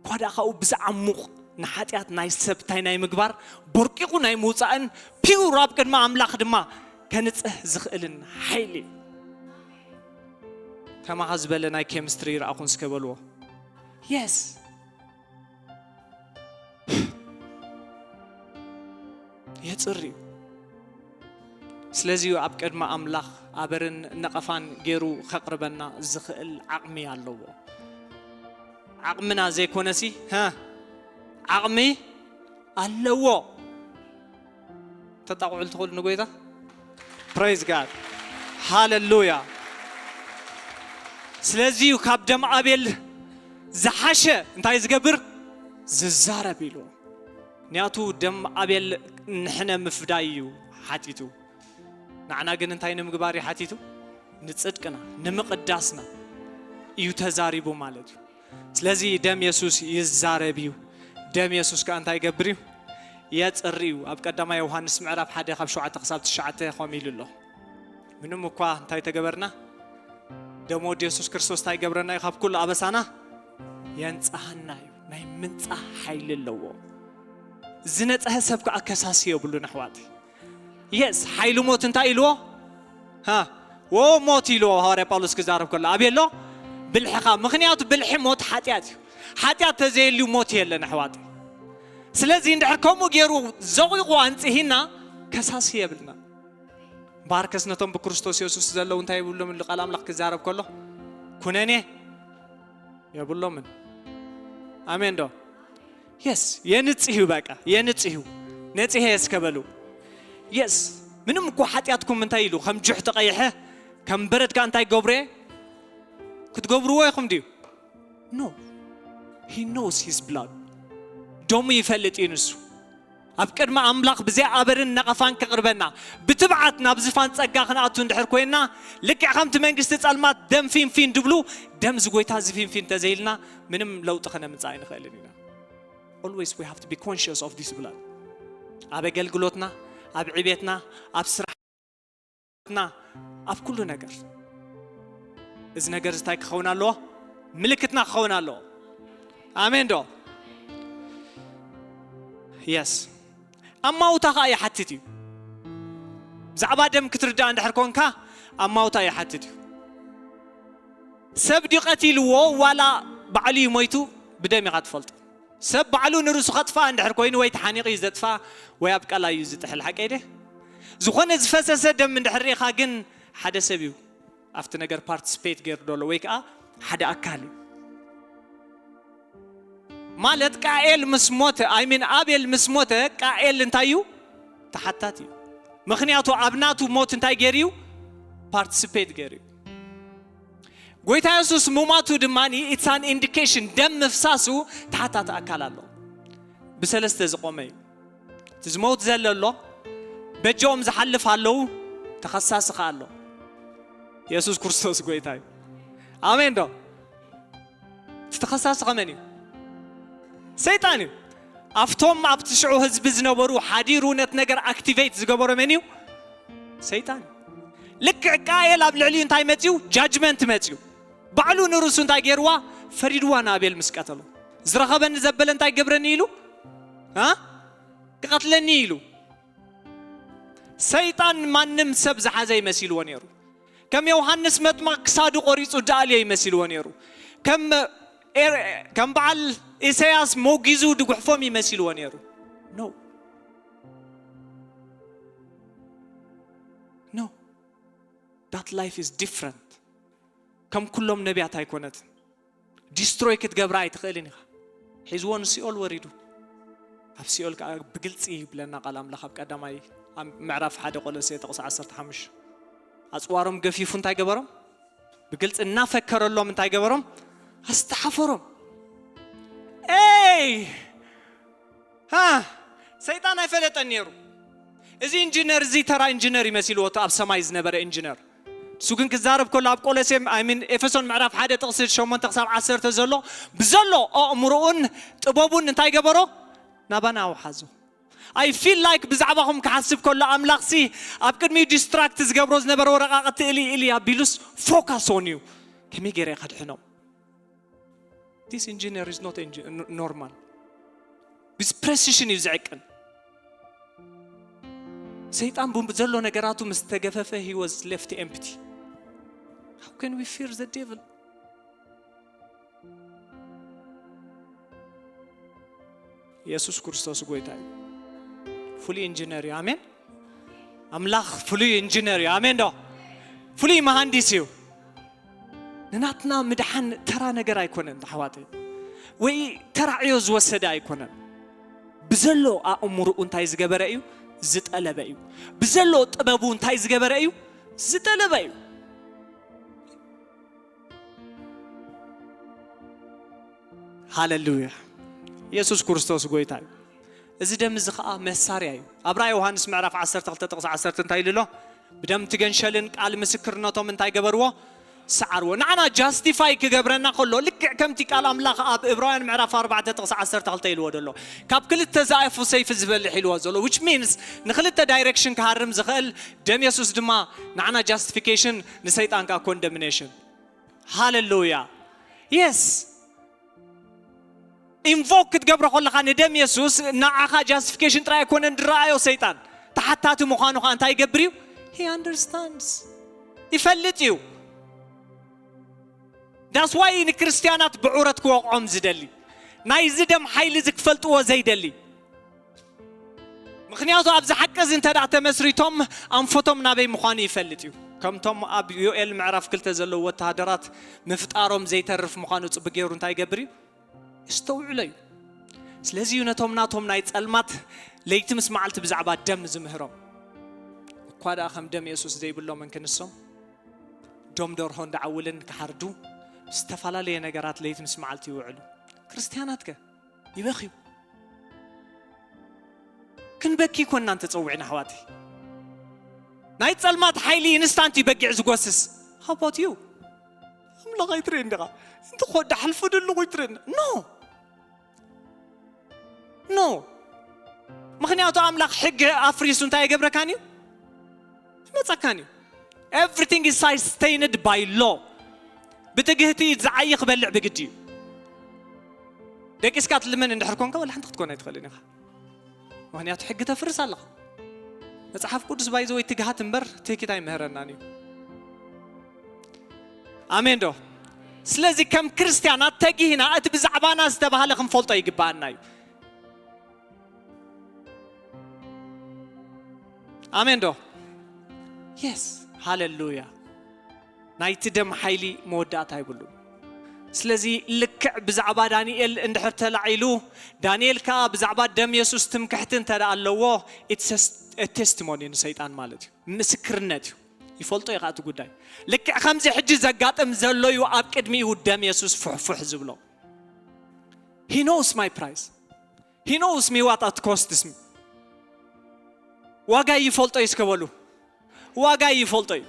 ኳዳ ካብኡ ብዝዓሙቕ ንሓጢኣት ናይ ሰብ ታይ ናይ ምግባር ቦርቂቑ ናይ ምውፃእን ፒውር ኣብ ቅድሚ ኣምላኽ ድማ ከንፅህ ዝኽእልን ሓይሊ እዩ። ከማኻ ዝበለ ናይ ኬሚስትሪ ይረኣኹን እስከ በልዎ። የስ የፅር እዩ። ስለዚ እዩ ኣብ ቅድሚ ኣምላኽ ኣበርን ነቐፋን ገይሩ ከቕርበና ዝኽእል ዓቕሚ ኣለዎ። ዓቕምና ዘይኮነሲ ሃ ዓቕሚ ኣለዎ። ተጣቕዑ ትኽእሉ ንጎይታ። Praise God። ሃሌሉያ። ስለዚ እዩ ካብ ደም ኣቤል ዝሓሸ እንታይ ዝገብር ዝዛረብ ኢሉ። ምክንያቱ ደም ኣቤል ንሕነ ምፍዳይ እዩ ሓቲቱ። ንዓና ግን እንታይ ንምግባር እዩ ሓቲቱ? ንጽድቅና ንምቕዳስና እዩ ተዛሪቡ ማለት እዩ። ስለዚ ደም የሱስ ይዛረብ እዩ። ደም የሱስ ከኣ እንታይ ይገብር እዩ? የጽሪ እዩ። ኣብ ቀዳማይ ዮሃንስ ምዕራፍ ሓደ ካብ ሸውዓተ ክሳብ ትሽዓተ ከምኡ ኢሉ ኣሎ። ምንም እኳ እንታይ ተገበርና ደም ወዲ የሱስ ክርስቶስ እንታይ ይገብረና እዩ? ካብ ኩሉ ኣበሳና የንጽሃና እዩ። ናይ ምንጻህ ሓይሊ ኣለዎ። ዝነጽሀ ሰብ ከኣ ከሳሲ የብሉን ኣሕዋት። የስ ሓይሊ ሞት እንታይ ኢልዎ? ሃ ወ ሞት ኢልዎ። ሃዋርያ ጳውሎስ ክዛረብ ከሎ ኣበይ ኣሎ? ብልሕኻ። ምኽንያቱ ብልሒ ሞት ሓጢኣት እዩ። ሓጢኣት ተዘየልዩ ሞት የለን ኣሕዋት። ስለዚ እንድሕር ከምኡ ገይሩ ዘቑቑ ኣንጽሂና ከሳሲ የብልና። ባርከስ ነቶም ብክርስቶስ የሱስ ዘለዉ እንታይ ይብሎም? ቃል ኣምላኽ ክዛረብ ከሎ ኩነኔ የብሎምን። ኣሜን ዶ? የስ የንጽህ እዩ። በቃ የንጽህ እዩ። ነጽሄ እስከ በሉ። የስ ምንም እኮ ሓጢኣትኩም እንታይ ኢሉ ከም ጁሕ ተቐይሐ ከም በረድካ እንታይ ገብሬ ክትገብርዎ ኢኹም ድዩ? No. He knows his blood. ደሙ ይፈልጥ እዩ ንሱ። ኣብ ቅድሚ ኣምላኽ ብዘይ ኣበርን ነቐፋን ክቕርበና ብትብዓት ናብ ዝፋን ጸጋ ክንኣቱ እንድሕር ኮይንና ልክዕ ከምቲ መንግስቲ ጸልማት ደም ፊንፊን ድብሉ ደም ዝጎይታ እዚ ፊንፊን ተዘይልና ምንም ለውጢ ከነምጽእ ኣይንኽእልን ኢና። Always we have to be conscious of this blood። ኣብ ኣገልግሎትና፣ ኣብ ዕቤትና፣ ኣብ ስራሕ ና ኣብ ኩሉ ነገር እዚ ነገር እንታይ ክኸውን ኣለዎ? ምልክትና ክኸውን ኣለዎ። ኣሜን ዶ? የስ ኣማውታ ኸዓ ይሓትት እዩ። ብዛዕባ ደም ክትርዳእ እንድሕር ኮንካ ኣማውታ ይሓትት እዩ። ሰብ ድዩ ቀቲልዎ ዋላ ባዕሉ እዩ ሞይቱ? ብደም ኢኻ ትፈልጦ። ሰብ ባዕሉ ንርእሱ ከጥፋ እንድሕር ኮይኑ ወይ ተሓኒቑ እዩ ዘጥፋ ወይ ኣብ ቀላይ እዩ ዝጥሕል። ሓቀይ ደ ዝኾነ ዝፈሰሰ ደም እንድሕር ርኢኻ ግን ሓደ ሰብ እዩ ኣብቲ ነገር ፓርቲስፔት ገይሩ ዘሎ ወይ ከዓ ሓደ ኣካል እዩ። ማለት ቃኤል ምስ ሞተ ኣይሚን ኣቤል ምስ ሞተ ቃኤል እንታይ እዩ ተሓታት እዩ። ምክንያቱ ኣብ ናቱ ሞት እንታይ ገይሩ እዩ ፓርቲስፔት ገይሩ እዩ። ጎይታ የሱስ ምማቱ ድማ it's an indication ደም ምፍሳሱ ተሓታት ኣካል ኣሎ። ብሰለስተ ዝቆመ እዩ። እቲ ዝመውት ዘለ ኣሎ፣ በጃኦም ዝሓልፍ ኣለዉ፣ ተኸሳሲ ከኣ ኣሎ። የሱስ ክርስቶስ ጎይታ እዩ። ኣሜን ዶ? እቲ ተኸሳሲ ከመን እዩ? ሰይጣን እዩ። ኣብቶም ኣብቲ ሽዑ ህዝቢ ዝነበሩ ሓዲሩ ነቲ ነገር ኣክቲቬት ዝገበሮ መን እዩ? ሰይጣን እዩ። ልክዕ ቃየል ኣብ ልዕሊኡ እንታይ መፅዩ? ጃጅመንት መፅዩ። ባዕሉ ንርእሱ እንታይ ገይርዋ? ፈሪድዋ ንኣቤል ምስ ቀተሎ። ዝረኸበኒ ዘበለ እንታይ ገብረኒ ኢሉ? እ? ክቐትለኒ ኢሉ። ሰይጣን ማንም ሰብ ዝሓዘ ይመሲልዎ ነይሩ። ከም ዮሃንስ መጥማቕ ክሳዱ ቆሪጹ ዳኣልዮ ይመሲልዎ ነይሩ። ከም ኤር-፣ ከም በዓል ኢሳያስ ሞጊዙ ድጉሕፎም ይመሲልዎ ነይሩ። No. No. That life is different. ከም ኩሎም ነቢያት ኣይኮነትን። ዲስትሮይ ክትገብራ ኣይትኽእልን ኢኻ። ሒዝዎ ንሲኦል ወሪዱ። ኣብ ሲኦል ከዓ ብግልፂ ይብለና ቃል ኣምላኽ ኣብ ቀዳማይ፣ ኣብ ምዕራፍ ሓደ ቆሎሴ ጥቕሲ ዓሰርተ ሓሙሽተ። ኣፅዋሮም ገፊፉ እንታይ ገበሮም? ብግልፂ እናፈከረሎም እንታይ ገበሮም? ኣስተሓፈሮም። ኤይ! ሃ! ሰይጣን ኣይፈለጠን ነይሩ። እዚ ኢንጂነር፣ እዚ ተራ ኢንጂነር ይመሲልዎ፣ እቲ ኣብ ሰማይ ዝነበረ ኢንጂነር። እሱ ግን ክዛረብ ከሎ ኣብ ቆሎሴ፣ I mean፣ ኤፌሶን ምዕራፍ ሓደ ጥቕሲ ሸሞንተ ክሳብ ዓሰርተ ዘሎ፣ ብዘሎ ኣእምሮኡን ጥበቡን እንታይ ገበሮ? ናባና ኣውሓዞ። I feel like ብዛዕባኹም ክሓስብ ከሎ ኣምላኽሲ ኣብ ቅድሚኡ ዲስትራክት ዝገብሮ ዝነበረ ወረቓቕቲ እሊ እሊ ኣቢሉስ ፎካስ ሆን እዩ። ከመይ ገይረ እየ ከድሕኖም? This engineer is not engi-, n-, normal. ብዚ ፕሬሲሽን እዩ ዝዕቅን። ሰይጣን ብዘሎ ነገራቱ ምስ ተገፈፈ he was left empty. How can we fear the devil? የሱስ ክርስቶስ ጎይታ እዩ። ፍሉይ ኢንጂነር እዩ። ኣሜን። ኣምላኽ ፍሉይ ኢንጂነር እዩ። ኣሜን ዶ? ፍሉይ መሃንዲስ እዩ። ንናትና ምድሓን ተራ ነገር ኣይኮነን ኣሕዋተይ፣ ወይ ተራ ዕዮ ዝወሰደ ኣይኮነን። ብዘሎ ኣእምሮኡ እንታይ ዝገበረ እዩ? ዝጠለበ እዩ። ብዘሎ ጥበቡ እንታይ ዝገበረ እዩ? ዝጠለበ እዩ። ሃለሉያ። የሱስ ክርስቶስ ጎይታ እዩ። እዚ ደም እዚ ኸኣ መሳርያ እዩ። ኣብ ራእይ ዮሃንስ ምዕራፍ ዓሰርተ ክልተ ጥቕሲ ዓሰርተ እንታይ ኢሉ ኣሎ? "ብደም ትገንሸልን ቃል ምስክርነቶም እንታይ ገበርዎ? ሰዓርዎ." ንዓና ጃስቲፋይ ክገብረና ከሎ፣ ልክዕ ከምቲ ቃል ኣምላኽ ኣብ ዕብራውያን ምዕራፍ ኣርባዕተ ጥቕሲ ዓሰርተ ክልተ ኢልዎ ዘሎ፣ "ካብ ክልተ ዝኣፉ ሰይፊ ዝበልሕ" ኢልዎ ዘሎ፣ which means ንክልተ ዳይሬክሽን ክሃርም ዝኽእል ደም የሱስ ድማ ንዓና ጃስቲፊኬሽን፣ ንሰይጣን ከኣ ኮንደምኔሽን። ሃለሉያ። የስ። ኢንቮክ ክትገብሮ ከለኻ ንደም የሱስ፣ ንዓኻ ጃስቲፊኬሽን ጥራይ ኣይኮነን ዝረኣዮ ሰይጣን። ተሓታቲ ምዃኑ ኸኣ እንታይ ይገብር እዩ? He understands. ይፈልጥ እዩ። That's why ንክርስትያናት ብዑረት ክወቕዖም ዝደሊ። ናይዚ ደም ሓይሊ እዚ ክፈልጥዎ ዘይደሊ። ምኽንያቱ ኣብዚ ሓቂ እዚ እንተ ደኣ ተመስሪቶም፣ ኣንፈቶም ናበይ ምዃኑ ይፈልጥ እዩ። ከምቶም ኣብ ዮኤል ምዕራፍ ክልተ ዘለዉ ወተሃደራት ምፍጣሮም ዘይተርፍ ምዃኑ ጽቡቕ ገይሩ እንታይ ይገብር እዩ? ይስተውዕሎ እዩ። ስለዚ እዩ ነቶም ናቶም ናይ ጸልማት ለይቲ ምስ መዓልቲ ብዛዕባ ደም ዝምህሮም። እኳ ደኣ ከም ደም የሱስ ዘይብሎምን ክንሶም፣ ዶም ደርሆ እንዳዓውልን ክሓርዱ፣ ዝተፈላለየ ነገራት ለይቲ ምስ መዓልቲ ይውዕሉ። ክርስትያናት ከ? ይበኽዩ። ክንበኪ ኮንና እንተጸዊዕና ኣሕዋተይ። ናይ ጸልማት ሓይሊ ኢንስታንት እዩ በጊዕ ዝጎስስ። How about you? ኣምላኽ ኣይትርእን ዲኻ? እንተ ኾ ዳሓልፉ ደለኹ ኣይትርእን። ኖ። ኖ። ምኽንያቱ ኣምላኽ ሕጊ ኣፍሪሱ እንታይ ኣይገብረካን እዩ? ይመጸካን እዩ። Everything is sustained by law. ብትግህቲ ዝዓዪ ክበልዕ ብግዲ እዩ። ደቂስካ ትልምን እንድሕር ኮንካ፣ ወላ ሓንቲ ክትኮን ኣይትኽእልን ኢኻ። ምኽንያቱ ሕጊ ተፍርስ ኣለኻ። መጽሓፍ ቅዱስ ባይዘወይ ትግሃት እምበር ትህኪት ኣይምህረናን እዩ። ኣሜን ዶ? ስለዚ ከም ክርስትያናት ተጊህና እቲ ብዛዕባና ዝተባህለ ክንፈልጦ ይግባኣና እዩ። ኣሜን ዶ? የስ። ሃለሉያ። ናይቲ ደም ሓይሊ መወዳእታ ይብሉን። ስለዚ ልክዕ ብዛዕባ ዳንኤል እንድሕር ተላዒሉ፣ ዳንኤል ከኣ ብዛዕባ ደም የሱስ ትምክሕቲ እንተ ደኣ ኣለዎ፣ it's a s-፣ a testimony ንሰይጣን ማለት እዩ። ምስክርነት እዩ። ይፈልጦ እዩ ከኣ እቲ ጉዳይ። ልክዕ ከምዚ ሕጂ ዘጋጥም ዘሎ እዩ ኣብ ቅድሚኡ ደም የሱስ ፍሕፍሕ ዝብሎ። He knows my price. He knows me what it costs me. ዋጋ ይፈልጦ እዩ እስከ በሉ። ዋጋ ይፈልጦ እዩ።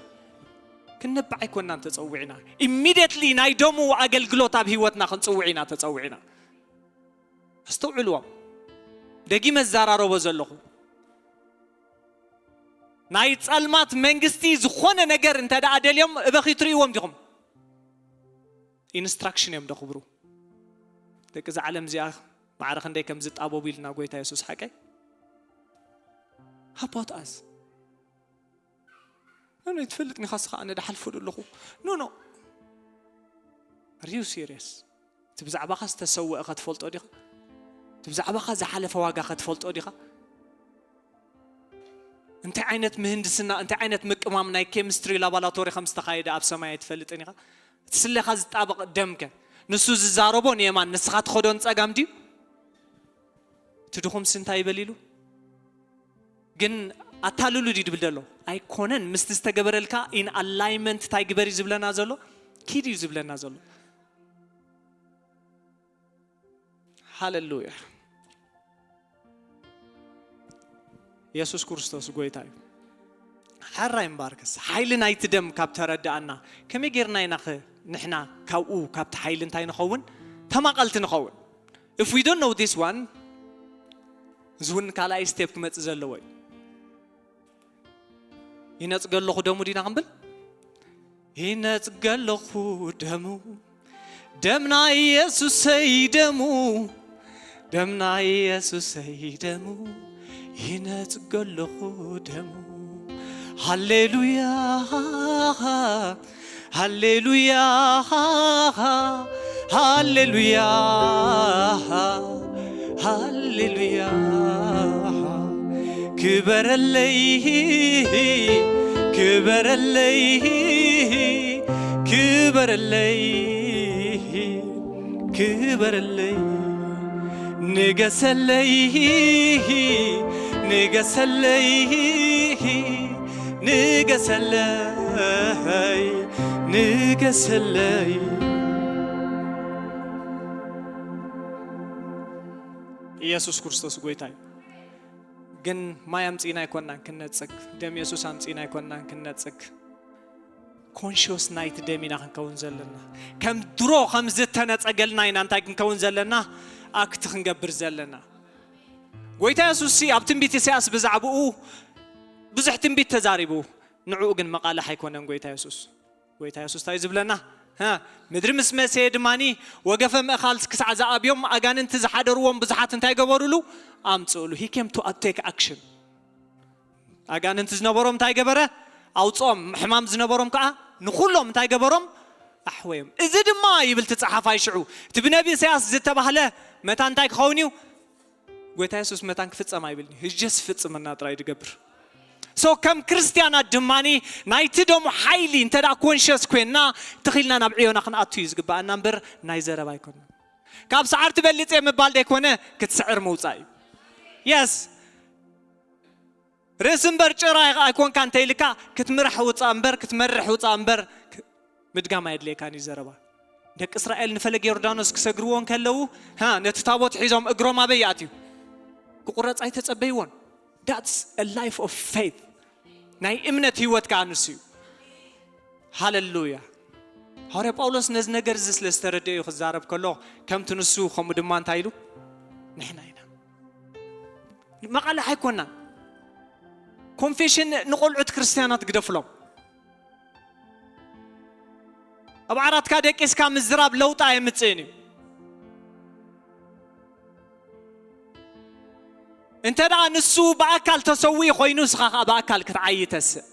ክንነብዕ ኣይኮናን ተጸዊዕና። ኢሚድየትሊ ናይ ደሙ ኣገልግሎት ኣብ ህይወትና ክንጽውዕ ኢና ተጸዊዕና። ኣስተውዕልዎም። ደጊመ እዛራረቦ ዘለኹ፣ ናይ ጸልማት መንግስቲ ዝኾነ ነገር እንተ ደኣ ደልዮም እበኺ ትርእይዎም ዲኹም? ኢንስትራክሽን እዮም ደኽብሩ። ደቂ እዛ ዓለም እዚኣ ማዕረ ክንደይ ከም ዝጣበቡ ኢልና ጎይታ የሱስ ሓቀይ ሃቦት ኣስ ኖ ኖ ትፈልጥ ኒኻ ስኻ ኣነ ዳሓልፎ ኣለኹ። ኖ ኖ። Are you serious? እቲ ብዛዕባኻ ዝተሰወአ ከትፈልጦ ዲኻ? እቲ ብዛዕባኻ ዝሓለፈ ዋጋ ከትፈልጦ ዲኻ? እንታይ ዓይነት ምህንድስና እንታይ ዓይነት ምቅማም ናይ ኬሚስትሪ ላባላቶሪ ከም ዝተኻየደ ኣብ ሰማይ ኣይትፈልጥን ኢኻ። እቲ ስለኻ ዝጣበቕ ደምከ ንሱ ዝዛረቦ ንየማን ንስኻ ትኸዶ ንጸጋም ድዩ? እቲ ድኹምሲ እንታይ ይበል ኢሉ ግን ኣታልሉ ድዩ ድብል ዘሎ? ኣይኮነን። ምስቲ ዝተገበረልካ ኢን ኣላይመንት እንታይ ግበር እዩ ዝብለና ዘሎ? ኪድ እዩ ዝብለና ዘሎ። ሃለሉያ። የሱስ ክርስቶስ ጎይታ እዩ። ሕራይ እምበኣርከስ ሓይሊ ናይቲ ደም ካብ ተረዳኣና ከመይ ጌርና ኢናኸ ንሕና ካብኡ ካብቲ ሓይሊ እንታይ ንኸውን? ተማቐልቲ ንኸውን። If we don't know this one, እዚ እውን ካልኣይ ስቴፕ ክመፅእ ዘለዎ እዩ። ይነፅገ ኣለኹ ደሙ ዲና ክንብል? ይነፅገ ኣለኹ ደሙ፣ ደም ናይ የሱሰይ ደሙ፣ ደም ናይ የሱሰይ ደሙ፣ ይነፅገ ኣለኹ ደሙ። ሃሌሉያ፣ ሃሌሉያ፣ ሃሌሉያ፣ ሃሌሉያ። ክበረለይ፣ ክበረለይ፣ ክበረለይ፣ ክበረለይ። ንገሰለይ፣ ንገሰለይ፣ ንገሰለይ፣ ንገሰለይ። ኢየሱስ ክርስቶስ ጎይታ እዩ። ግን ማይ ኣምጺእና ኣይኮናን ክንነጽግ፣ ደም የሱስ ኣምጺእና ኣይኮናን ክንነጽግ። ኮንሽስ ናይቲ ደም ኢና ክንከውን ዘለና። ከም ድሮ ከም ዝተነጸገልና ኢና እንታይ ክንከውን ዘለና? ኣክት ክንገብር ዘለና። ጎይታ የሱስ ሲ ኣብ ትንቢት ኢሳያስ ብዛዕባኡ ብዙሕ ትንቢት ተዛሪቡ፣ ንዕኡ ግን መቓልሕ ኣይኮነን ጎይታ የሱስ። ጎይታ የሱስ እንታይ እዩ ዝብለና? ሃ፣ ምድሪ ምስ መሰየ ድማኒ ወገፈ ምእኻል ክሳዕ ዝኣብዮም ኣጋንንቲ ዝሓደርዎም ብዙሓት እንታይ ገበሩሉ? ኣምጽእሉ። He came to take action። ኣጋንንቲ ዝነበሮም እንታይ ገበረ? ኣውጽኦም። ሕማም ዝነበሮም ከዓ ንኹሎም እንታይ ገበሮም? ኣሕወዮም። እዚ ድማ ይብል እቲ ጸሓፋይ ሽዑ፣ እቲ ብነቢ ኢሳያስ ዝተባህለ መታን እንታይ ክኸውን እዩ? ጎይታ የሱስ መታን ክፍጸም ኣይብልን እዩ። He just ፍጽምና ጥራይ ዝገብር። So ከም ክርስትያናት ድማኒ ናይቲ ደሙ ሓይሊ እንተ ደኣ ኮንሽስ ኮይንና ትኺልና ናብ ዕዮና ክንኣቱ እዩ ዝግብኣና እምበር ናይ ዘረባ ኣይኮነን። ካብ ሰዓርቲ በሊጸ ምባል ደይኮነ ክትስዕር ምውጻእ እዩ። የስ። ርእሲ እምበር ጭራ ኣይኮንካ እንተ ኢልካ ክትምራሕ ውጻእ እምበር ክትመርሕ ውጻእ እምበር ክ- ምድጋም ኣየድልየካን እዩ ዘረባ። ደቂ እስራኤል ንፈለገ ዮርዳኖስ ክሰግርዎ እንከለዉ ሃ ነቲ ታቦት ሒዞም እግሮም ኣበይ ይኣትዩ? ክቁረጽ ኣይተጸበይዎን። That's a life of faith። ናይ እምነት ህይወት ከዓ ንሱ እዩ። ሃለሉያ። ሃዋርያ ጳውሎስ ነዚ ነገር እዚ ስለ ዝተረደዩ ክዛረብ ከሎ ከምቲ ንሱ ከምኡ ድማ እንታይ ኢሉ ንሕና ኢና። መቓልሕ ኣይኮናን። ኮንፌሽን ንቆልዑት ክርስትያናት ግደፍሎም። ኣብ ዓራትካ ደቂስካ ምዝራብ ለውጢ ኣየምጽእን እዩ። እንተ ደኣ ንሱ ብኣካል ተሰዊኡ ኮይኑ ንስኻ ከዓ ብኣካል ክትዓዪ ተስእ።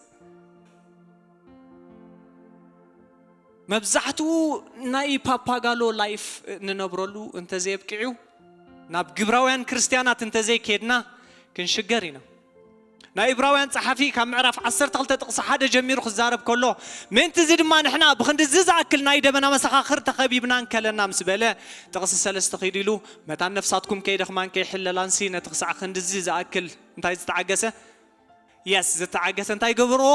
መብዛሕትኡ ናይ ፓፓጋሎ ላይፍ ንነብረሉ እንተዘየብቂዑ ናብ ግብራውያን ክርስትያናት እንተዘይኬድና ክንሽገር ኢና። ናይ ዕብራውያን ጸሓፊ ካብ ምዕራፍ ዓሰርተ ክልተ ጥቕሲ ሓደ ጀሚሩ ክዛረብ ከሎ ምእንቲ እዚ ድማ ንሕና ብኽንዲ እዚ ዝኣክል ናይ ደበና መሰኻኽር ተኸቢብና እንከለና ምስ በለ ጥቕሲ ሰለስተ ኺዱ ኢሉ መታን ነፍሳትኩም ከይደኽማን ከይሕለላንሲ ነቲ ክሳዕ ክንድዚ ዝኣክል እንታይ ዝተዓገሰ የስ ዝተዓገሰ እንታይ ገብርዎ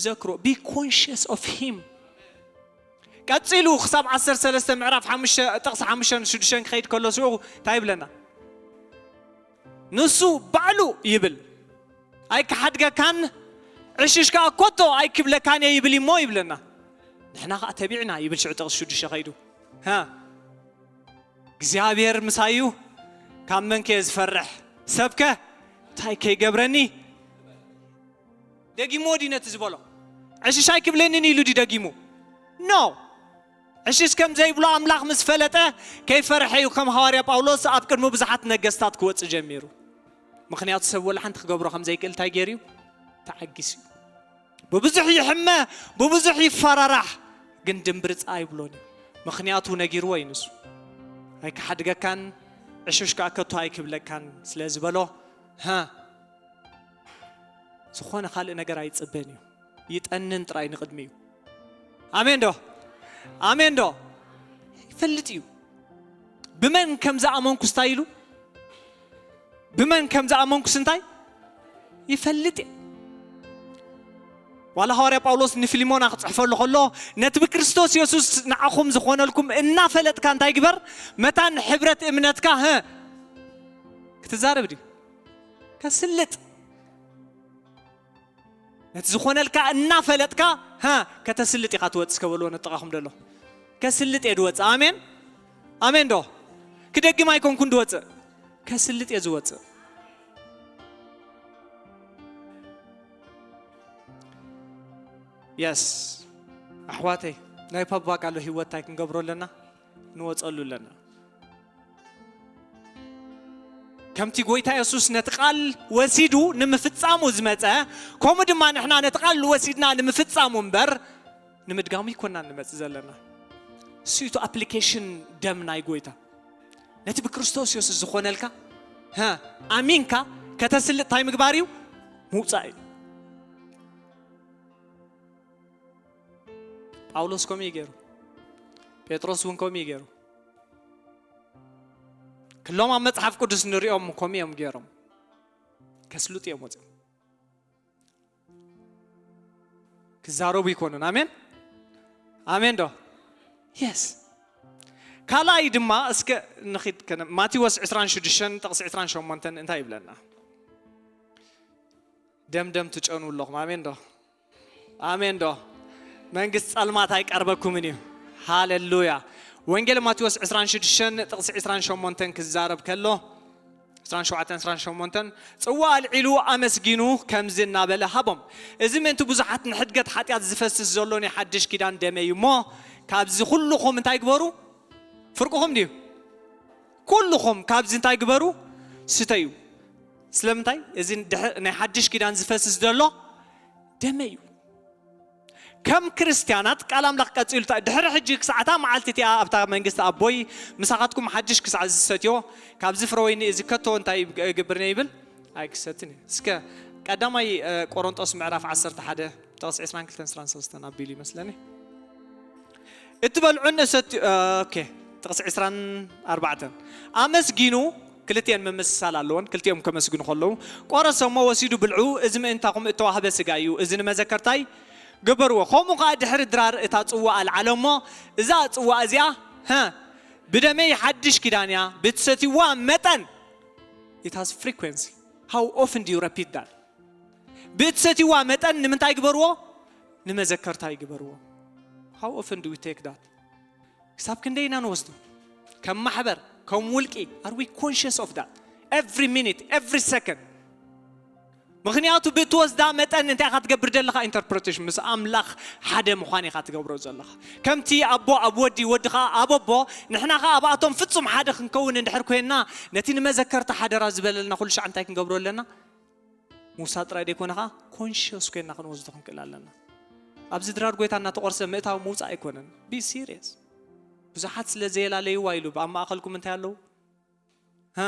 ዘክሮ be conscious of him። ቀጺሉ ክሳብ ዓሰርተ ሰለስተ ምዕራፍ ሓሙሽተ ጥቕሲ ሓሙሽተን ሽዱሽተን ክኸይድ ከሎ ስኡ እንታይ ይብለና? ንሱ ባዕሉ ይብል ኣይክሓድገካን ዕሽሽ ከኣ ኮቶ ኣይክብለካን እየ ይብል እሞ ይብለና። ንሕና ከኣ ተቢዕና ይብል ሽዑ ጥቕሲ ሽዱሽተ ከይዱ። ሃ እግዚኣብሔር ምሳዩ ካብ መን ከየ ዝፈርሕ? ሰብከ እንታይ ከይገብረኒ? ደጊሞ ዲ ነቲ ዝበሎ? ዕሽሽ ኣይክብለንን ኢሉ ዲ ደጊሙ? ኖ። ዕሽሽ ከም ዘይብሎ ኣምላኽ ምስ ፈለጠ ከይፈርሐ እዩ ከም ሃዋርያ ጳውሎስ ኣብ ቅድሚ ብዙሓት ነገስታት ክወጽእ ጀሚሩ። ምኽንያቱ ሰብ ወላ ሓንቲ ክገብሮ ከም ዘይክእል እንታይ ገይሩ እዩ? ተዓጊሱ እዩ። ብብዙሕ ይሕመ፣ ብብዙሕ ይፈራራሕ፣ ግን ድምብርጽ ኣይብሎን እዩ። ምኽንያቱ ነጊርዎ እዩ ንሱ። ኣይክሓድገካን ዕሽሽ ከኣ ከቶ ኣይክብለካን ስለ ዝበሎ፣ ሃ ዝኾነ ካልእ ነገር ኣይጽበን እዩ። ይጠንን ጥራይ ንቕድሚ እዩ። ኣሜን ዶ? ኣሜን ዶ? ይፈልጥ እዩ። ብመን ከም ዝኣመንኩስ እንታይ ኢሉ? ብመን ከም ዝኣመንኩስ እንታይ ይፈልጥ እዩ። ዋላ ሃዋርያ ጳውሎስ ንፊልሞና ክጽሕፈሉ ከሎ፣ ነቲ ብክርስቶስ የሱስ ንዓኹም ዝኾነልኩም እናፈለጥካ እንታይ ግበር? መታን ሕብረት እምነትካ፣ ህ፣ ክትዛረብ ድዩ? ከስልጥ። ነቲ ዝኾነልካ እናፈለጥካ፣ ሃ፣ ከተስልጥ ኢኻ ትወጽእ፣ ከበልዎ ነጥቓኹም ደሎ። ከስልጥ እየ ድወጽእ። ኣሜን? ኣሜን ዶ? ክደግም ኣይኮንኩን ድወጽእ። ከስልጥ እየ ዝወጽእ። የስ። ኣሕዋተይ፣ ናይ ፓባ ቃሉ ህይወት እንታይ ክንገብሮ ኣለና? ንወጸሉ ኣለና። ከምቲ ጎይታ የሱስ ነቲ ቃል ወሲዱ ንምፍጻሙ ዝመጸ፣ ከምኡ ድማ ንሕና ነቲ ቃል ወሲድና ንምፍጻሙ እምበር፣ ንምድጋሙ ይኮና ንመጽእ ዘለና። እሱ እዩ እቲ ኣፕሊኬሽን ደም ናይ ጎይታ። ነቲ ብክርስቶስ የሱስ ዝኾነልካ፣ ሃ፣ ኣሚንካ ከተስልጥ እንታይ ምግባር እዩ? ምውጻእ እዩ። ጳውሎስ ከምኡ እዩ ገይሩ። ጴጥሮስ እውን ከምኡ እዩ ገይሩ። ክሎም ኣብ መጽሓፍ ቅዱስ ንሪኦም ከምኡ እዮም ገይሮም። ከስልጡ እዮም ወጺኦም። ክዛረቡ ይኮኑን። ኣሜን? ኣሜን ዶ? የስ። ካልኣይ ድማ እስከ ንኺድ ከነ-፣ ማቴዎስ ዕስራን ሽዱሽተን ጥቕሲ ዕስራን ሸሞንተን እንታይ ይብለና? ደም ደም ትጨኑ ኣለኹም። ኣሜን ዶ? ኣሜን ዶ? መንግስቲ ጸልማት ኣይቀርበኩምን እዩ። ሃሌሉያ። ወንጌል ማቴዎስ ዕስራን ሽዱሽተን ጥቕሲ ዕስራን ሸሞንተን ክዛረብ ከሎ፣ ዕስራን ሸውዓተን ዕስራን ሸሞንተን፣ ጽዋ ኣልዒሉ ኣመስጊኑ ከምዚ እናበለ ሃቦም። እዚ ምእንቲ ብዙሓት ንሕድገት ሓጢኣት ዝፈስስ ዘሎ ናይ ሓድሽ ኪዳን ደመይ እዩ እሞ፣ ካብዚ ኩልኹም እንታይ ግበሩ? ፍርቅኹም ድዩ? ኩልኹም ካብዚ እንታይ ግበሩ? ስተዩ። ስለምንታይ? እዚ ድሕ-፣ ናይ ሓድሽ ኪዳን ዝፈስስ ዘሎ ደመይ እዩ። ከም ክርስትያናት ቃል ኣምላኽ ቀጺሉ፣ ድሕሪ ሕጂ ክሳዕታ መዓልቲ እቲኣ ኣብታ መንግስቲ ኣቦይ ምሳኻትኩም ሓድሽ ክሳዕ ዝሰትዮ፣ ካብዚ ፍረ ወይኒ እዚ ከቶ እንታይ እገብር እየ ይብል? ኣይክሰትን እየ። እስከ ቀዳማይ፣ እ፣ ቆሮንጦስ ምዕራፍ ዓሰርተ ሓደ ጥቕሲ ዕስራን ክልተን ዕስራን ሰለስተን ኣቢሉ ይመስለኒ። እትበልዑን እሰት-፣ እ፣ ኦኬ፣ ጥቕሲ ዕስራን ኣርባዕተን። ኣመስጊኑ፣ ክልቲኤን ምምስሳል ኣለወን፣ ክልቲኦም ከመስግኑ ከለዉ፣ ቆረሰሞ ወሲዱ ብልዑ፣ እዚ ምእንታኹም እተዋህበ ስጋ እዩ፣ እዚ ንመዘከርታይ ግበርዎ። ከምኡ ኸኣ ድሕሪ ድራር እታ ጽዋ ኣልዓለ እሞ፣ እዛ ጽዋ እዚኣ፣ ሀ፣ ብደመይ ሓድሽ ኪዳን እያ፣ ብትሰትይዋ መጠን፣ it has frequency. How often do you repeat that? ብእትሰትይዋ መጠን ንምንታይ ግበርዎ? ንመዘከርታ ይግበርዎ። How often do we take that? ክሳብ ክንደይ ኢና ንወስዶ? ከም ማሕበር፣ ከም ውልቂ፣ are we conscious of that? Every minute, every second. ምኽንያቱ ብእትወስዳ መጠን እንታይ ኢኻ ትገብር ዘለኻ? ኢንተርፕሬቴሽን ምስ ኣምላኽ ሓደ ምዃን ኢኻ ትገብሮ ዘለኻ። ከምቲ ኣቦ ኣብ ወዲ፣ ወዲ ኸኣ ኣብ ኣቦ፣ ንሕና ኸኣ ኣብኣቶም ፍጹም ሓደ ክንከውን እንድሕር ኮይንና፣ ነቲ ንመዘከርታ ሓደራ ዝበለልና ኩሉ ሻዕ እንታይ ክንገብሮ ኣለና? ምውሳድ ጥራይ ደይኮነ ኸኣ ኮንሽስ ኮይንና ክንወስዶ ክንክእል ኣለና። ኣብዚ ድራር ጎይታ እናተቖርሰ ምእታው ምውጻእ ኣይኮነን። Be serious። ብዙሓት ስለ ዘየላለይዋ ኢሉ ኣብ ማእከልኩም እንታይ ኣለዉ? ሃ?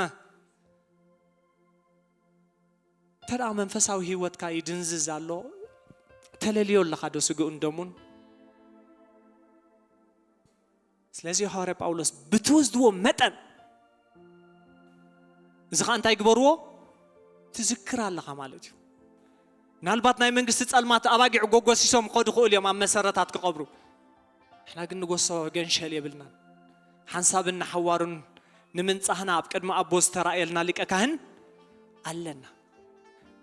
እንተ ደኣ መንፈሳዊ ህይወትካ ይድንዝዝ ኣሎ፣ ተለልዮ ኣለኻ ዶ ስግኡን ደሙን? ስለዚ ሃዋርያ ጳውሎስ ብትወስድዎ መጠን፣ እዚ ኸኣ እንታይ ግበርዎ? ትዝክር ኣለኻ ማለት እዩ። ምናልባት ናይ መንግስቲ ጸልማት ኣባጊዕ ጎጎሲሶም ክኸዱ ይኽእሉ እዮም ኣብ መሰረታት ክቐብሩ። ንሕና ግን ንጎሶ ገንሸል የብልናን። ሓንሳብን ንሓዋሩን ንምንጻህና ኣብ ቅድሚ ኣቦ ዝተራእየልና ሊቀ ካህን ኣለና።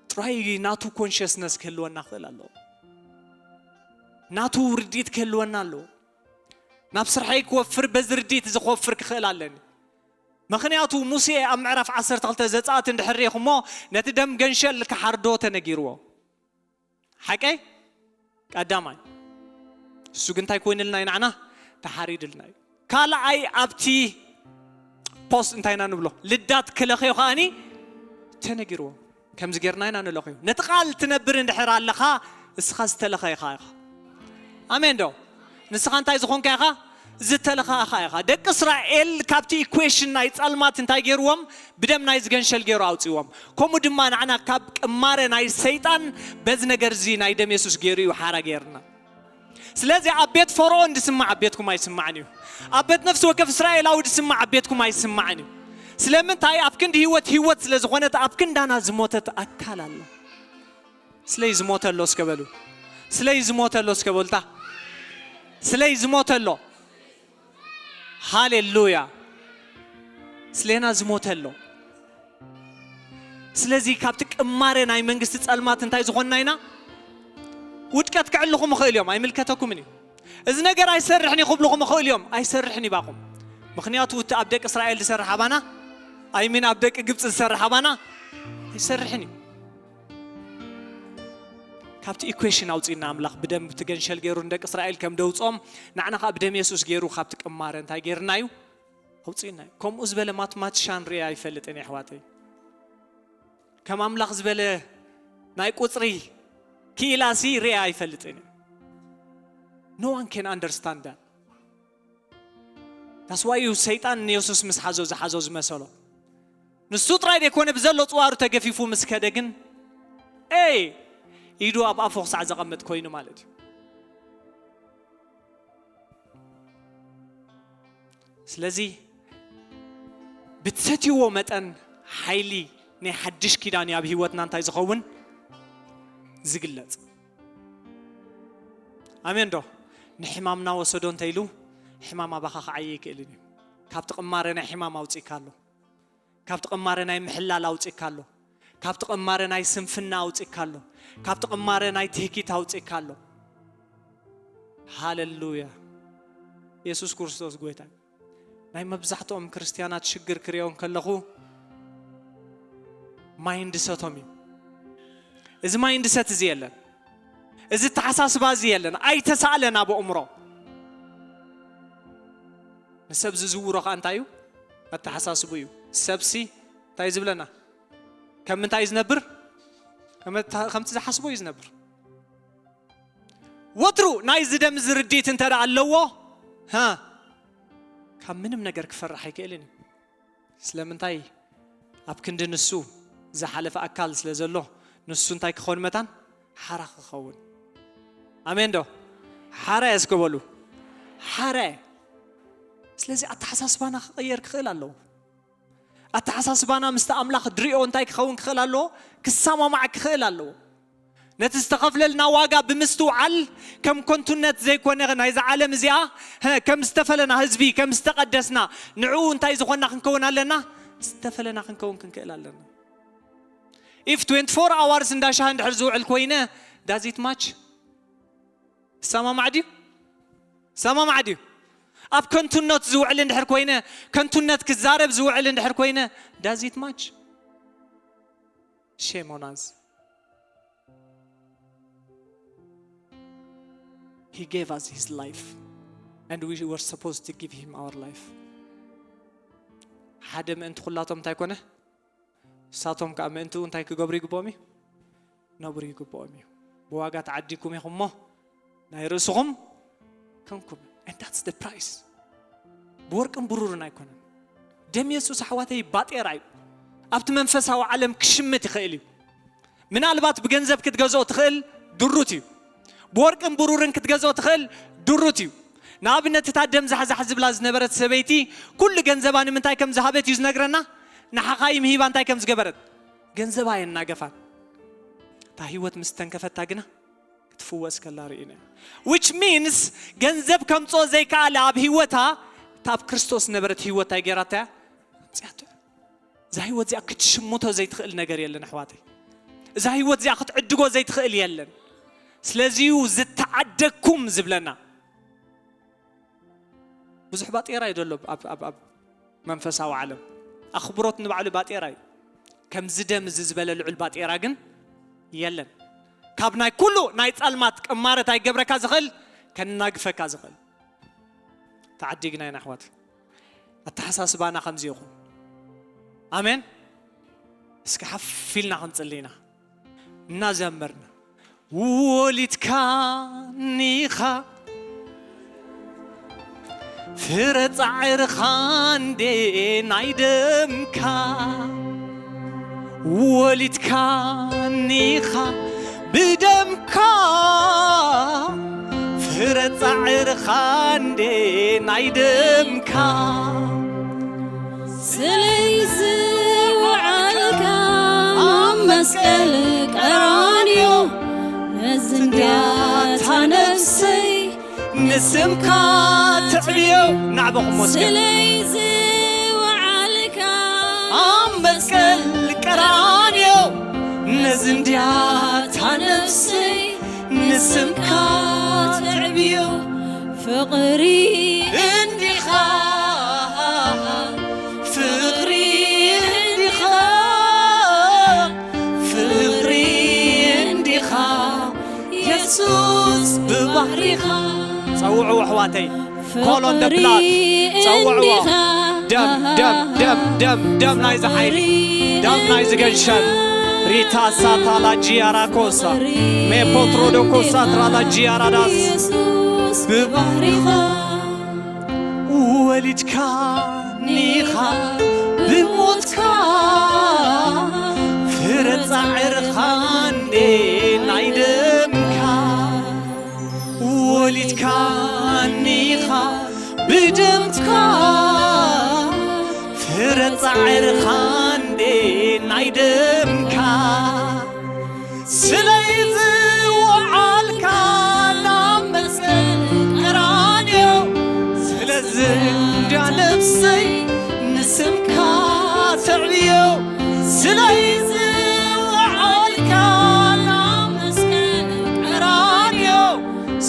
እቲ ጥራይ ናቱ ኮንሽስነስ ክህልወና ክእል ኣለዎ። ናቱ ርድኢት ክህልወና ኣለዎ። ናብ ስርሐይ ክወፍር በዚ ርድኢት እዚ ክወፍር ክኽእል ኣለኒ። ምኽንያቱ ሙሴ ኣብ ምዕራፍ ዓሰርተ ክልተ ዘጸኣት እንድሕር ርኢኹሞ ነቲ ደም ገንሸል ክሓርዶ ተነጊርዎ። ሓቀይ ቀዳማይ እሱ ግን እንታይ ኮይንልና እዩ ንዓና ተሓሪድልና እዩ። ካልኣይ ኣብቲ ፖስት እንታይ ኢና ንብሎ ልዳት ክለኸዮ ከኣኒ ተነጊርዎ። ከምዚ ጌርና ኢና ንለኸዮ። ነቲ ቃል ትነብር እንድሕር ኣለኻ እስኻ ዝተለኸ ኢኻ ኢኻ። ኣሜን ዶ? ንስኻ እንታይ ዝኾንካ ኢኻ? ዝተለኸ ኢኻ ኢኻ። ደቂ እስራኤል ካብቲ ኢኩዌሽን ናይ ጸልማት እንታይ ገይርዎም? ብደም ናይ ዝገንሸል ገይሩ ኣውፅዎም። ከምኡ ድማ ንዓና ካብ ቅማረ ናይ ሰይጣን በዚ ነገር እዚ ናይ ደም የሱስ ገይሩ እዩ ሓራ ገይርና። ስለዚ ኣብ ቤት ፈርኦን ዝስማዕ ኣብ ቤትኩም ኣይስማዕን እዩ። ኣብ ቤት ነፍሲ ወከፍ እስራኤላዊ ዝስማዕ ኣብ ቤትኩም ኣይስማዕን እዩ። ስለምንታይ? ኣብ ክንዲ ህይወት ህይወት ስለ ዝኾነት ኣብ ክንዳና ዝሞተት ኣካል ኣላ። ስለይ ዝሞተ ኣሎ እስከ በሉ። ስለይ ዝሞተ ኣሎ እስከ በሉታ። ስለይ ዝሞተ ኣሎ። ሃሌሉያ። ስሌና ዝሞተ ኣሎ። ስለዚ ካብቲ ቅማረ ናይ መንግስቲ ጸልማት እንታይ ዝኾንና ኢና? ውድቀት ክዕልኹም ይኽእል እዮም፣ ኣይምልከተኩምን እዩ። እዚ ነገር ኣይሰርሕን እዩ ክብልኹም ይኽእል እዮም፣ ኣይሰርሕን ይባኹም። ምኽንያቱ እቲ ኣብ ደቂ እስራኤል ዝሰርሕ ኣባና ኣይሚን ኣብ ደቂ ግብፂ ዝሰርሕ ኣባና ኣይሰርሕን እዩ። ካብቲ ኢኩዌሽን ኣውፅእና ኣምላኽ ብደም ብቲ ገንሸል ገይሩ ንደቂ እስራኤል ከም ደውፅኦም ንዓና ከዓ ብደም የሱስ ገይሩ ካብቲ ቅማረ እንታይ ገይርና እዩ ኣውፅእና እዩ። ከምኡ ዝበለ ማትማቲሻን ርያ ኣይፈልጥን እየ ኣሕዋተይ። ከም ኣምላኽ ዝበለ ናይ ቁፅሪ ክኢላሲ ርያ ኣይፈልጥን እየ። No one can understand that. That's why እዩ ሰይጣን ንየሱስ ምስ ሓዞ ዝሓዞ ዝመሰሎ። ንሱ ጥራይ ደይኮነ ብዘሎ ጽዋሩ ተገፊፉ ምስ ከደ ግን ኤይ ኢዱ ኣብ ኣፉ ክሳዕ ዘቐምጥ ኮይኑ ማለት እዩ። ስለዚ ብትሰትይዎ መጠን ሓይሊ ናይ ሓድሽ ኪዳን እዩ ኣብ ህይወትና እንታይ ዝኸውን ዝግለጽ። ኣሜን ዶ? ንሕማምና ወሰዶ እንተ ኢሉ ሕማም ኣባኻ ክዓየ ይክእልን እዩ። ካብቲ ቅማረ ናይ ሕማም ኣውፂእካ ኣሎ። ካብቲ ቅማረ ናይ ምሕላል ኣውፂእካ ኣሎ። ካብቲ ቅማረ ናይ ስንፍና ኣውፂእካ ኣሎ። ካብቲ ቅማረ ናይ ትህኪት ኣውፂእካ ኣሎ። ሃሌሉያ። የሱስ ክርስቶስ ጎይታ እዩ። ናይ መብዛሕትኦም ክርስትያናት ሽግር ክሪኦ እንከለኹ ማይንድሰቶም እዩ። እዚ ማይንድሰት እዚ የለን። እዚ ተሓሳስባ እዚ የለን። ኣይተሳእለን ኣብ ኣእምሮ። ንሰብ ዝዝውሮ ከዓ እንታይ እዩ? ኣተሓሳስቡ እዩ። ሰብሲ እንታይ ዝብለና? ከም ምንታይ እዩ ዝነብር? ከም እታ-፣ ከምቲ ዝሓስቦ እዩ ዝነብር። ወትሩ ናይ ዝደም ዝርድኢት እንተ ደኣ ኣለዎ፣ ሃ፣ ካብ ምንም ነገር ክፈርሕ ኣይክእልን እዩ። ስለምንታይ? ኣብ ክንዲ ንሱ ዝሓለፈ ኣካል ስለ ዘሎ፣ ንሱ እንታይ ክኸውን መታን? ሓራ ክኸውን። ኣሜን ዶ? ሓራ እስከ በሉ። ሓራ። ስለዚ ኣተሓሳስባና ክቕየር ክኽእል ኣለዎ። ኣተሓሳስባና ምስቲ ኣምላኽ ድሪኦ እንታይ ክኸውን ክኽእል ኣለዎ? ክሰማማዕ ክኽእል ኣለዎ። ነቲ ዝተኸፍለልና ዋጋ ብምስትውዓል ከም ከንቱነት ዘይኮነ ናይዛ ዓለም እዚኣ፣ ሀ፣ ከም ዝተፈለና ህዝቢ፣ ከም ዝተቐደስና፣ ንዕኡ እንታይ ዝኾንና ክንከውን ኣለና? ዝተፈለና ክንከውን ክንክእል ኣለና። If twenty-four hours እንዳ ሻሂ እንድሕር ዝውዕል ኮይነ፣ does it match? ይሰማማዕ ድዩ? ይሰማማዕ ድዩ? ኣብ ከንቱነት ዝውዕል እንድሕር ኮይነ፣ ከንቱነት ክዛረብ ዝውዕል እንድሕር ኮይነ፣ does it match? Shame on us. He gave us his life, and we were supposed to give him our life. ሓደ ምእንቲ ኩላቶም እንታይ ኮነ? ንሳቶም ከዓ ምእንትኡ እንታይ ክገብሩ ይግብኦም እዩ? ነብሩ ይግብኦም እዩ። ብዋጋ ተዓዲግኩም ኢኹም እሞ ናይ ርእስኹም ከምኩም። And that's the price. ብወርቅን ብሩርን ኣይኮነን። ደም የሱስ ኣሕዋተይ ባጤራ እዩ። ኣብቲ መንፈሳዊ ዓለም ክሽምት ይኽእል እዩ። ምናልባት ብገንዘብ ክትገዝኦ ትኽእል ድሩት እዩ። ብወርቅን ብሩርን ክትገዝኦ ትኽእል ድሩት እዩ። ንኣብነት እታ ደም ዛሕዛሕ ዝብላ ዝነበረት ሰበይቲ ኩሉ ገንዘባ ንምንታይ ከም ዝሃበት እዩ ዝነግረና። ንሓኻይም ሂባ እንታይ ከም ዝገበረት ገንዘባ የናገፋን። እታ ህይወት ምስ ተንከፈታ ግና ክትፍወስ ከላ ርኢና። Which means ገንዘብ ከምፅኦ ዘይከኣለ ኣብ ህይወታ እታ ኣብ ክርስቶስ ዝነበረት ህይወት እንታይ ገይራታ እያ? ኣምፅኣቶ እያ። እዛ ህይወት እዚኣ ክትሽምቶ ዘይትኽእል ነገር የለን ኣሕዋተይ። እዛ ህይወት እዚኣ ክትዕድጎ ዘይትኽእል የለን። ስለዚዩ ዝተዓደግኩም ዝብለና። ብዙሕ ባጤራ እዩ ዘሎ ኣብ፣ ኣብ፣ ኣብ መንፈሳዊ ዓለም። ኣኽብሮት ንባዕሉ ባጤራ እዩ። ከምዚ ደም እዚ ዝበለ ልዑል ባጤራ ግን የለን። ካብ ናይ ኩሉ ናይ ጸልማት ቅማረት ኣይገብረካ ዝኽእል፣ ከናግፈካ ዝኽእል። ተዓዲግና ኢና ኣሕዋት። ኣተሓሳስባና ከምዚ ይኹን። ኣሜን። እስኪ ሓፍ ኢልና ክንጽሊ ኢና። እናዘመርና፣ ወሊድካኒኻ ፍረ ጻዕርኻ እንዴ ናይ ደምካ፣ ወሊድካኒኻ ብደምካ፣ ፍረ ጻዕርኻ እንዴ ናይ ደምካ። ስለይ ዝወዓልካ ኣብ መስቀል ቀራንዮ፣ ነዚ እንድያታ ነፍሰይ ንስምካ ትዕብዮ። ናዕበኹም ወስከ ስለይ ዝወዓልካ ኣብ መስቀል ቀራንዮ፣ ነዚ እንድያታ ነፍሰይ ንስምካ ትዕብዮ። ፍቕሪ እንዲኻ፣ ፍቕሪ እንዲኻ፣ ፍቕሪ እንዲኻ፣ የሱስ ብባህሪኻ። ጸውዕዎ ኣሕዋተይ፣ ኮሎን ደ ብላድ ጸውዕዎ። ደም፣ ደም፣ ደም፣ ደም፣ ደም ናይዚ ሓይሊ፣ ደም ናይዚ ገንሸል። ሪታ ሳታላ ጂያራ ኮሳ፣ ሜፖትሮዶ ኮሳ ትራላ ጂያራ ዳስ። ብባህሪኻ ወሊድካኒኻ ብሞትካ፣ ፍረ ጻዕርኻ እንዴ ናይ ደምካ። ወሊድካኒኻ ብደምካ፣ ፍረ ጻዕርኻ እንዴ ናይ ደምካ። ስለይ ዝወዓልካ ናብ መስቀል ቀራንዮ፣ ስለዚ እንዳ ነፍሰይ ንስምካ ተዕብዮ። ስለይ ዝወዓልካ ናብ መስቀል ቀራንዮ፣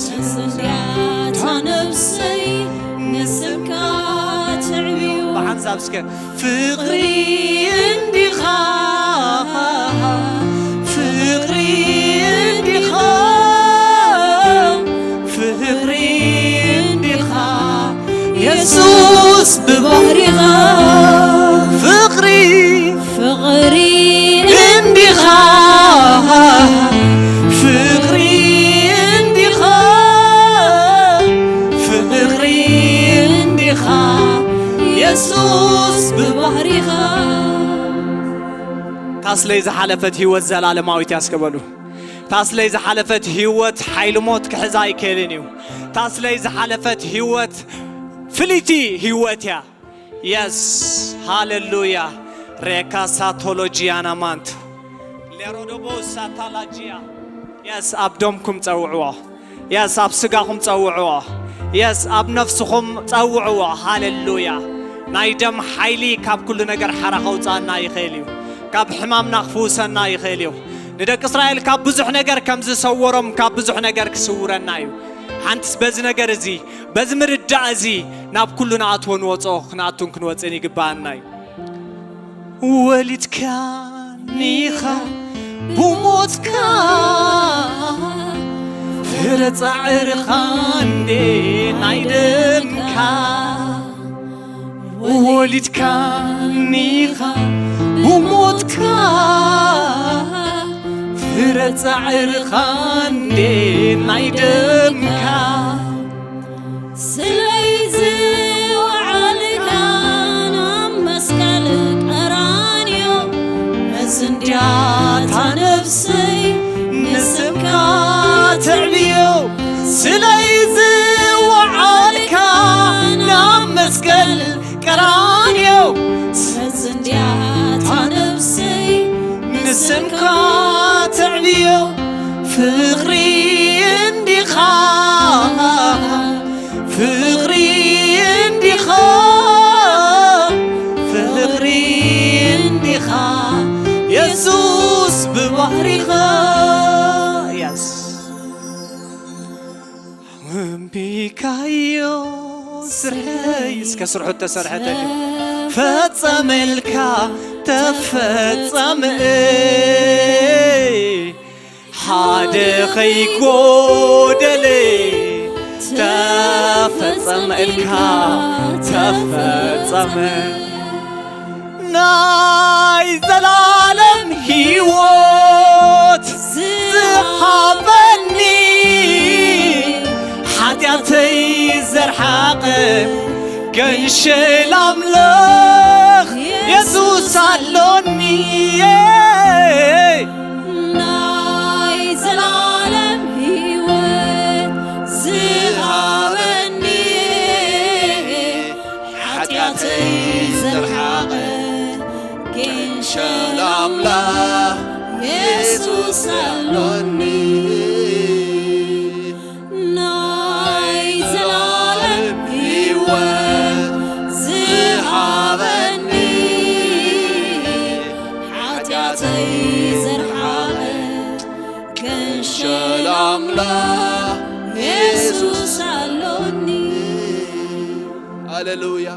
ስለዚ እንዳ ነፍሰይ ንስምካ ተዕብዮ። ብሓንሳብ እስከ ፍቕሪ እንዲኻ፣ ፍቕሪ እንዲኻ፣ ፍቕሪ እንዲኻ፣ የሱስ ብባህሪኻ። ፍቕሪ፣ ፍቕሪ እንዲኻ፣ ፍቕሪ እንዲኻ፣ ፍቕሪ እንዲኻ፣ የሱስ ብባህሪኻ። ታስለይ ዝሓለፈት ህይወት ዘላለማዊት እያ እስከ በሉ። ታስለይ ዝሓለፈት ህይወት ሓይሊ ሞት ክሕዛ ኣይክእልን እዩ። ታስለይ ዝሓለፈት ህይወት ፍልይቲ ህይወት እያ። የስ፣ ሃሌሉያ። ሬካ ሳቶሎጂያና ማንት ሌሮዶቦ ሳታላጂያ። የስ፣ ኣብ ደምኩም ጸውዕዎ። የስ፣ ኣብ ስጋኹም ጸውዕዎ። የስ፣ ኣብ ነፍስኹም ጸውዕዎ። ሃሌሉያ። ናይ ደም ሓይሊ ካብ ኩሉ ነገር ሓራ ከውጽኣና ይኽእል እዩ። ካብ ሕማምና ክፍውሰና ይኽእል እዩ። ንደቂ እስራኤል ካብ ብዙሕ ነገር ከም ዝሰወሮም ካብ ብዙሕ ነገር ክስውረና እዩ። ሓንትስ በዚ ነገር እዚ፣ በዚ ምርዳእ እዚ ናብ ኩሉ ንኣትዎ ንወጾ፣ ክንኣቱን ክንወጽእን ይግባኣና እዩ። ወሊድካኒኻ ብሞትካ፣ ፍረ ጻዕርኻ እንዴ ናይ ደምካ። ወሊድካኒኻ ብሞትካ፣ ፍረ ጻዕርኻ እንዴ ናይ ደምካ። ስለይ ዝወዓልካ ናብ መስቀል ቀራንዮ፣ መዝንድያታ ነፍሰይ ንስምካ ተዕብዮ። ስለይ ዝወዓልካ ናብ መስቀል ቀራንዮ፣ መዝንድያታ ነፍሰይ ንስምካ ተዕብዮ። ፍቕሪ እንዲኻ፣ ፍቕሪ እንዲኻ፣ ፍቕሪ እንዲኻ፣ የሱስ ብባህሪኻ። ከስርሑ ተሰርሐ ተልዩ ፈጸመልካ ተፈጸመ ሓደ ኸይጎደለ ተፈጸመልካ ተፈጸመ ናይ ዘላለም ሕይወት ዝሃበኒ ሓጢኣተይ ዘርሓቐ ገንሸል ኣምላኽ የሱስ ኣሎኒ ናይ ዘላለም ሕይወት ዝሃበኒ ሓጢኣተይ ዘርሓቐ ገንሸል ኣምላኽ የሱስ ኣሎኒ ናይ ዘላለም ሕይወት ዝሃበኒ ሓጢኣተይ ዘርሓቐ ገንሸል ኣምላኽ የሱስ ኣሎኒ። ሃሌሉያ።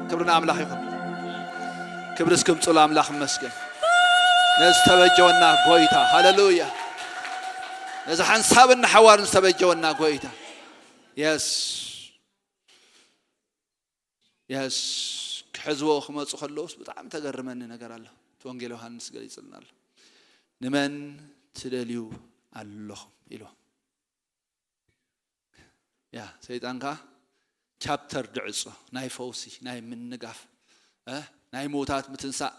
ክብሪ ንኣምላኽ ይኹን። ክብሪ እስክምጹ ለኣምላኽ ይመስገን። ነዚ ዝተበጀወና ጎይታ፣ ሃሌሉያ። ነዚ ሓንሳብን ንሓዋርን ዝተበጀወና ጎይታ። የስ፣ የስ። ክሕዝዎ ክመጹ ከለውስ ብጣዕሚ ተገርመኒ ነገር ኣሎ። እቲ ወንጌል ዮሃንስ ገሊጽልና ኣሎ። "ንመን ትደልዩ ኣለኹም?" ኢልዎም። ያ፣ ሰይጣን ከኣ ቻፕተር ድዕጾ፣ ናይ ፈውሲ፣ ናይ ምንጋፍ፣ እ፣ ናይ ምዉታት ምትንሳእ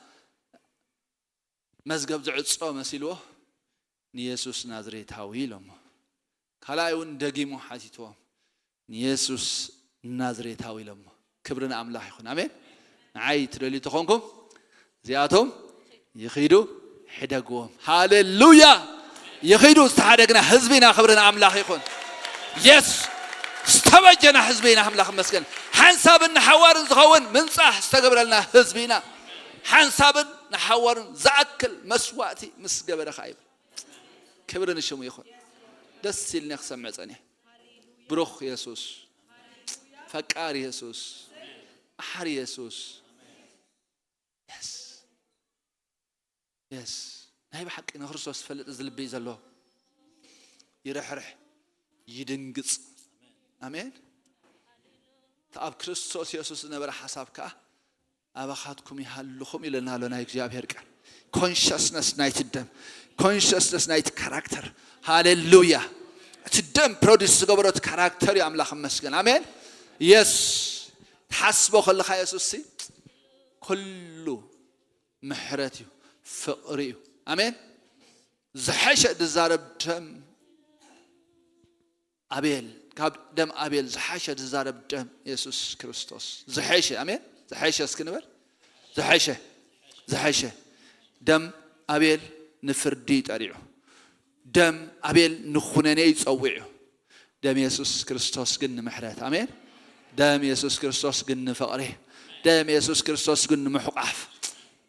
መዝገብ ዝዕጾ መሲልዎ፣ "ንየሱስ ናዝሬታዊ" ኢሎሞ። ካልኣይ እውን ደጊሙ ሓቲትዎም፣ "ንየሱስ ናዝሬታዊ" ኢሎሞ። ክብሪ ንኣምላኽ ይኹን። ኣሜን። ንዓይ ትደልዩ ተኾንኩም፣ እዚኣቶም ይኺዱ፣ ሕደግዎም። ሃሌሉያ! ይኺዱ፣ ዝተሓደግና ህዝቢ ኢና። ክብሪ ንኣምላኽ ይኹን። የስ፣ ዝተበጀና ህዝቢ ኢና። ኣምላኽ ይመስገን። ሓንሳብን ንሓዋርን ዝኸውን ምንጻህ ዝተገብረልና ህዝቢ ኢና። ሓንሳብን ንሓዋርን ዝኣክል መስዋእቲ ምስ ገበረ ኸኣ ይብል። ክብሪ ንሽሙ ይኹን። ደስ ኢልኒ ክሰምዕ ጸኒሐ። ብሩኽ የሱስ፣ ፈቃር የሱስ፣ መሓሪ የሱስ። የስ፣ የስ። ናይ ብሓቂ ንክርስቶስ ዝፈልጥ እዚ ልቢ እዩ ዘለዎ። ይርሕርሕ፣ ይድንግጽ። ኣሜን። እቲ ኣብ ክርስቶስ የሱስ ዝነበረ ሓሳብ ከኣ ኣባኻትኩም ይሃልኹም ኢለና ኣሎ ናይ እግዚኣብሔር ቃል። ኮንሽስነስ ናይቲ ደም፣ ኮንሽስነስ ናይቲ ካራክተር። ሃሌሉያ። እቲ ደም ፕሮዲስ ዝገበሮ እቲ ካራክተር እዩ። ኣምላኽ ይመስገን። ኣሜን። የስ። ትሓስቦ ከለኻ የሱስ ሲ ኩሉ ምሕረት እዩ፣ ፍቕሪ እዩ። ኣሜን። ዝሐሸ ዝዛረብ ደም ኣቤል፣ ካብ ደም ኣቤል ዝሐሸ ዝዛረብ ደም የሱስ ክርስቶስ። ዝሐሸ፣ ኣሜን። ዝሐሸ እስኪ ንበል። ዝሐሸ፣ ዝሐሸ ደም ኣቤል ንፍርዲ ጠሪዑ። ደም ኣቤል ንኹነኔ ይጸዊዑ። ደም የሱስ ክርስቶስ ግን ንምሕረት። ኣሜን። ደም የሱስ ክርስቶስ ግን ንፍቕሪ። ደም የሱስ ክርስቶስ ግን ንምሕቋፍ።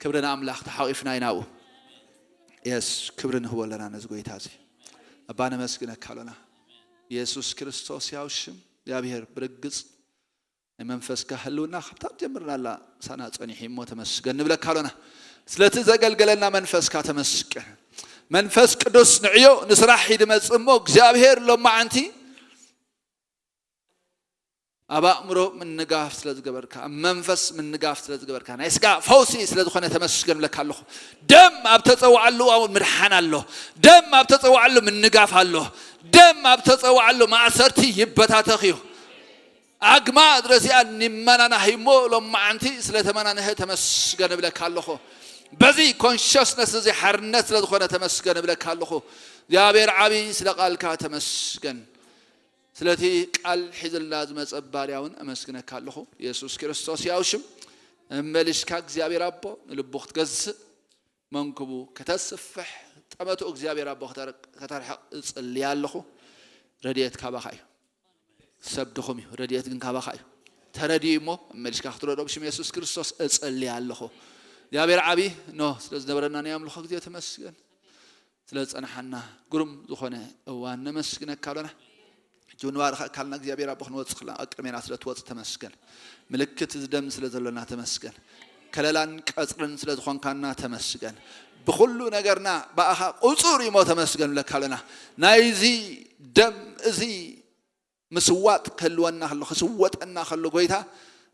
ክብሪ ንኣምላኽ ተሓቂፍና ኢና ኣብኡ። የስ፣ ክብሪ ንህቦ ኣለና ነዚ ጎይታ እዚ። ኣባ ነመስግነካ ኣሎና። የሱስ ክርስቶስ ያው ሽም እግዚኣብሔር ብርግጽ ናይ መንፈስካ ህልውና ካብታ ጀምርናላ ሳና ጸኒሑ እሞ ተመስገን ንብለካ ኣሎና። ስለቲ ዘገልገለና መንፈስካ ተመስገን። መንፈስ ቅዱስ ንዕዮ ንስራሕ ይድመጽ እሞ እግዚኣብሔር ሎማዓንቲ ኣብ ኣእምሮ ምንጋፍ ስለ ዝገበርካ፣ ኣብ መንፈስ ምንጋፍ ስለ ዝገበርካ፣ ናይ ስጋ ፈውሲ ስለ ዝኾነ ተመስገን ብለካ ኣለኹ። ደም ኣብ ተጸዋዓሉ ምድሓን ኣሎ። ደም ኣብ ተጸዋዓሉ ምንጋፍ ኣሎ። ደም ኣብ ተጸዋዓሉ ማእሰርቲ ይበታተኽ እዩ። ኣግማ ድረሲኣ ኒመናናህ እሞ ሎማዓንቲ ስለ ተመናነሀ ተመስገን እብለካ ኣለኹ። በዚ ኮንሽስነስ እዚ ሓርነት ስለ ዝኾነ ተመስገን እብለካ ኣለኹ። እግዚኣብሔር ዓቢ ስለ ቃልካ ተመስገን። ስለቲ ቃል ሒዝልና ዝመጸ ባርያ እውን ኣመስግነካ ኣለኹ። የሱስ ክርስቶስ ያው ሽም እመልሽካ እግዚኣብሔር ኣቦ ንልቡ ክትገዝእ መንክቡ ከተስፍሕ ጠመቱ እግዚኣብሔር ኣቦ ከተር-፣ ከተርሕቕ እጽልይ ኣለኹ። ረድኤት ካባኻ እዩ። ሰብ ድኹም እዩ፣ ረድኤት ግን ካባኻ እዩ። ተረድዩ እሞ መመልሽካ ክትረድኦ ብሽም የሱስ ክርስቶስ እጸልይ ኣለኹ። እግዚኣብሔር ዓቢ ኖ ስለ ዝነበረና ናይ ኣምልኾ ግዜ ተመስገን። ስለ ዝጸናሓና ግሩም ዝኾነ እዋን ነመስግነካ ኣሎና። እጅ ንባርኸካልና እግዚኣብሔር ኣቦ ክንወፅእ ከለና ኣብ ቅድሜና ስለ ትወፅእ ተመስገን። ምልክት እዚ ደም ስለ ዘሎና ተመስገን። ከለላን ቀፅርን ስለ ዝኾንካና ተመስገን። ብኹሉ ነገርና ብኣኻ ቁፁር እዩሞ ተመስገን ብለካ ኣለና። ናይዚ ደም እዚ ምስዋጥ ክህልወና ከሎ ክስወጠና ከሎ ጎይታ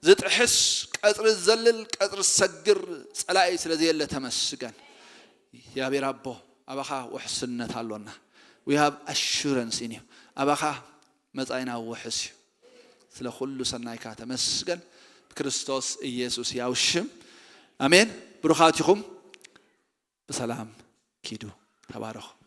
ዝጥሕስ ቀፅሪ ዝዘልል ቀፅሪ ዝሰግር ፀላኢ ስለ ዘየለ ተመስገን። እግዚኣብሔር ኣቦ ኣባኻ ውሕስነት ኣሎና። We have assurance in you። ኣባኻ መጻኢና ውሕስ እዩ። ስለ ኩሉ ሰናይካ ተመስገን። ብክርስቶስ ኢየሱስ ያው ሽም ኣሜን። ብሩኻት ኢኹም። ብሰላም ኪዱ። ተባረኹ።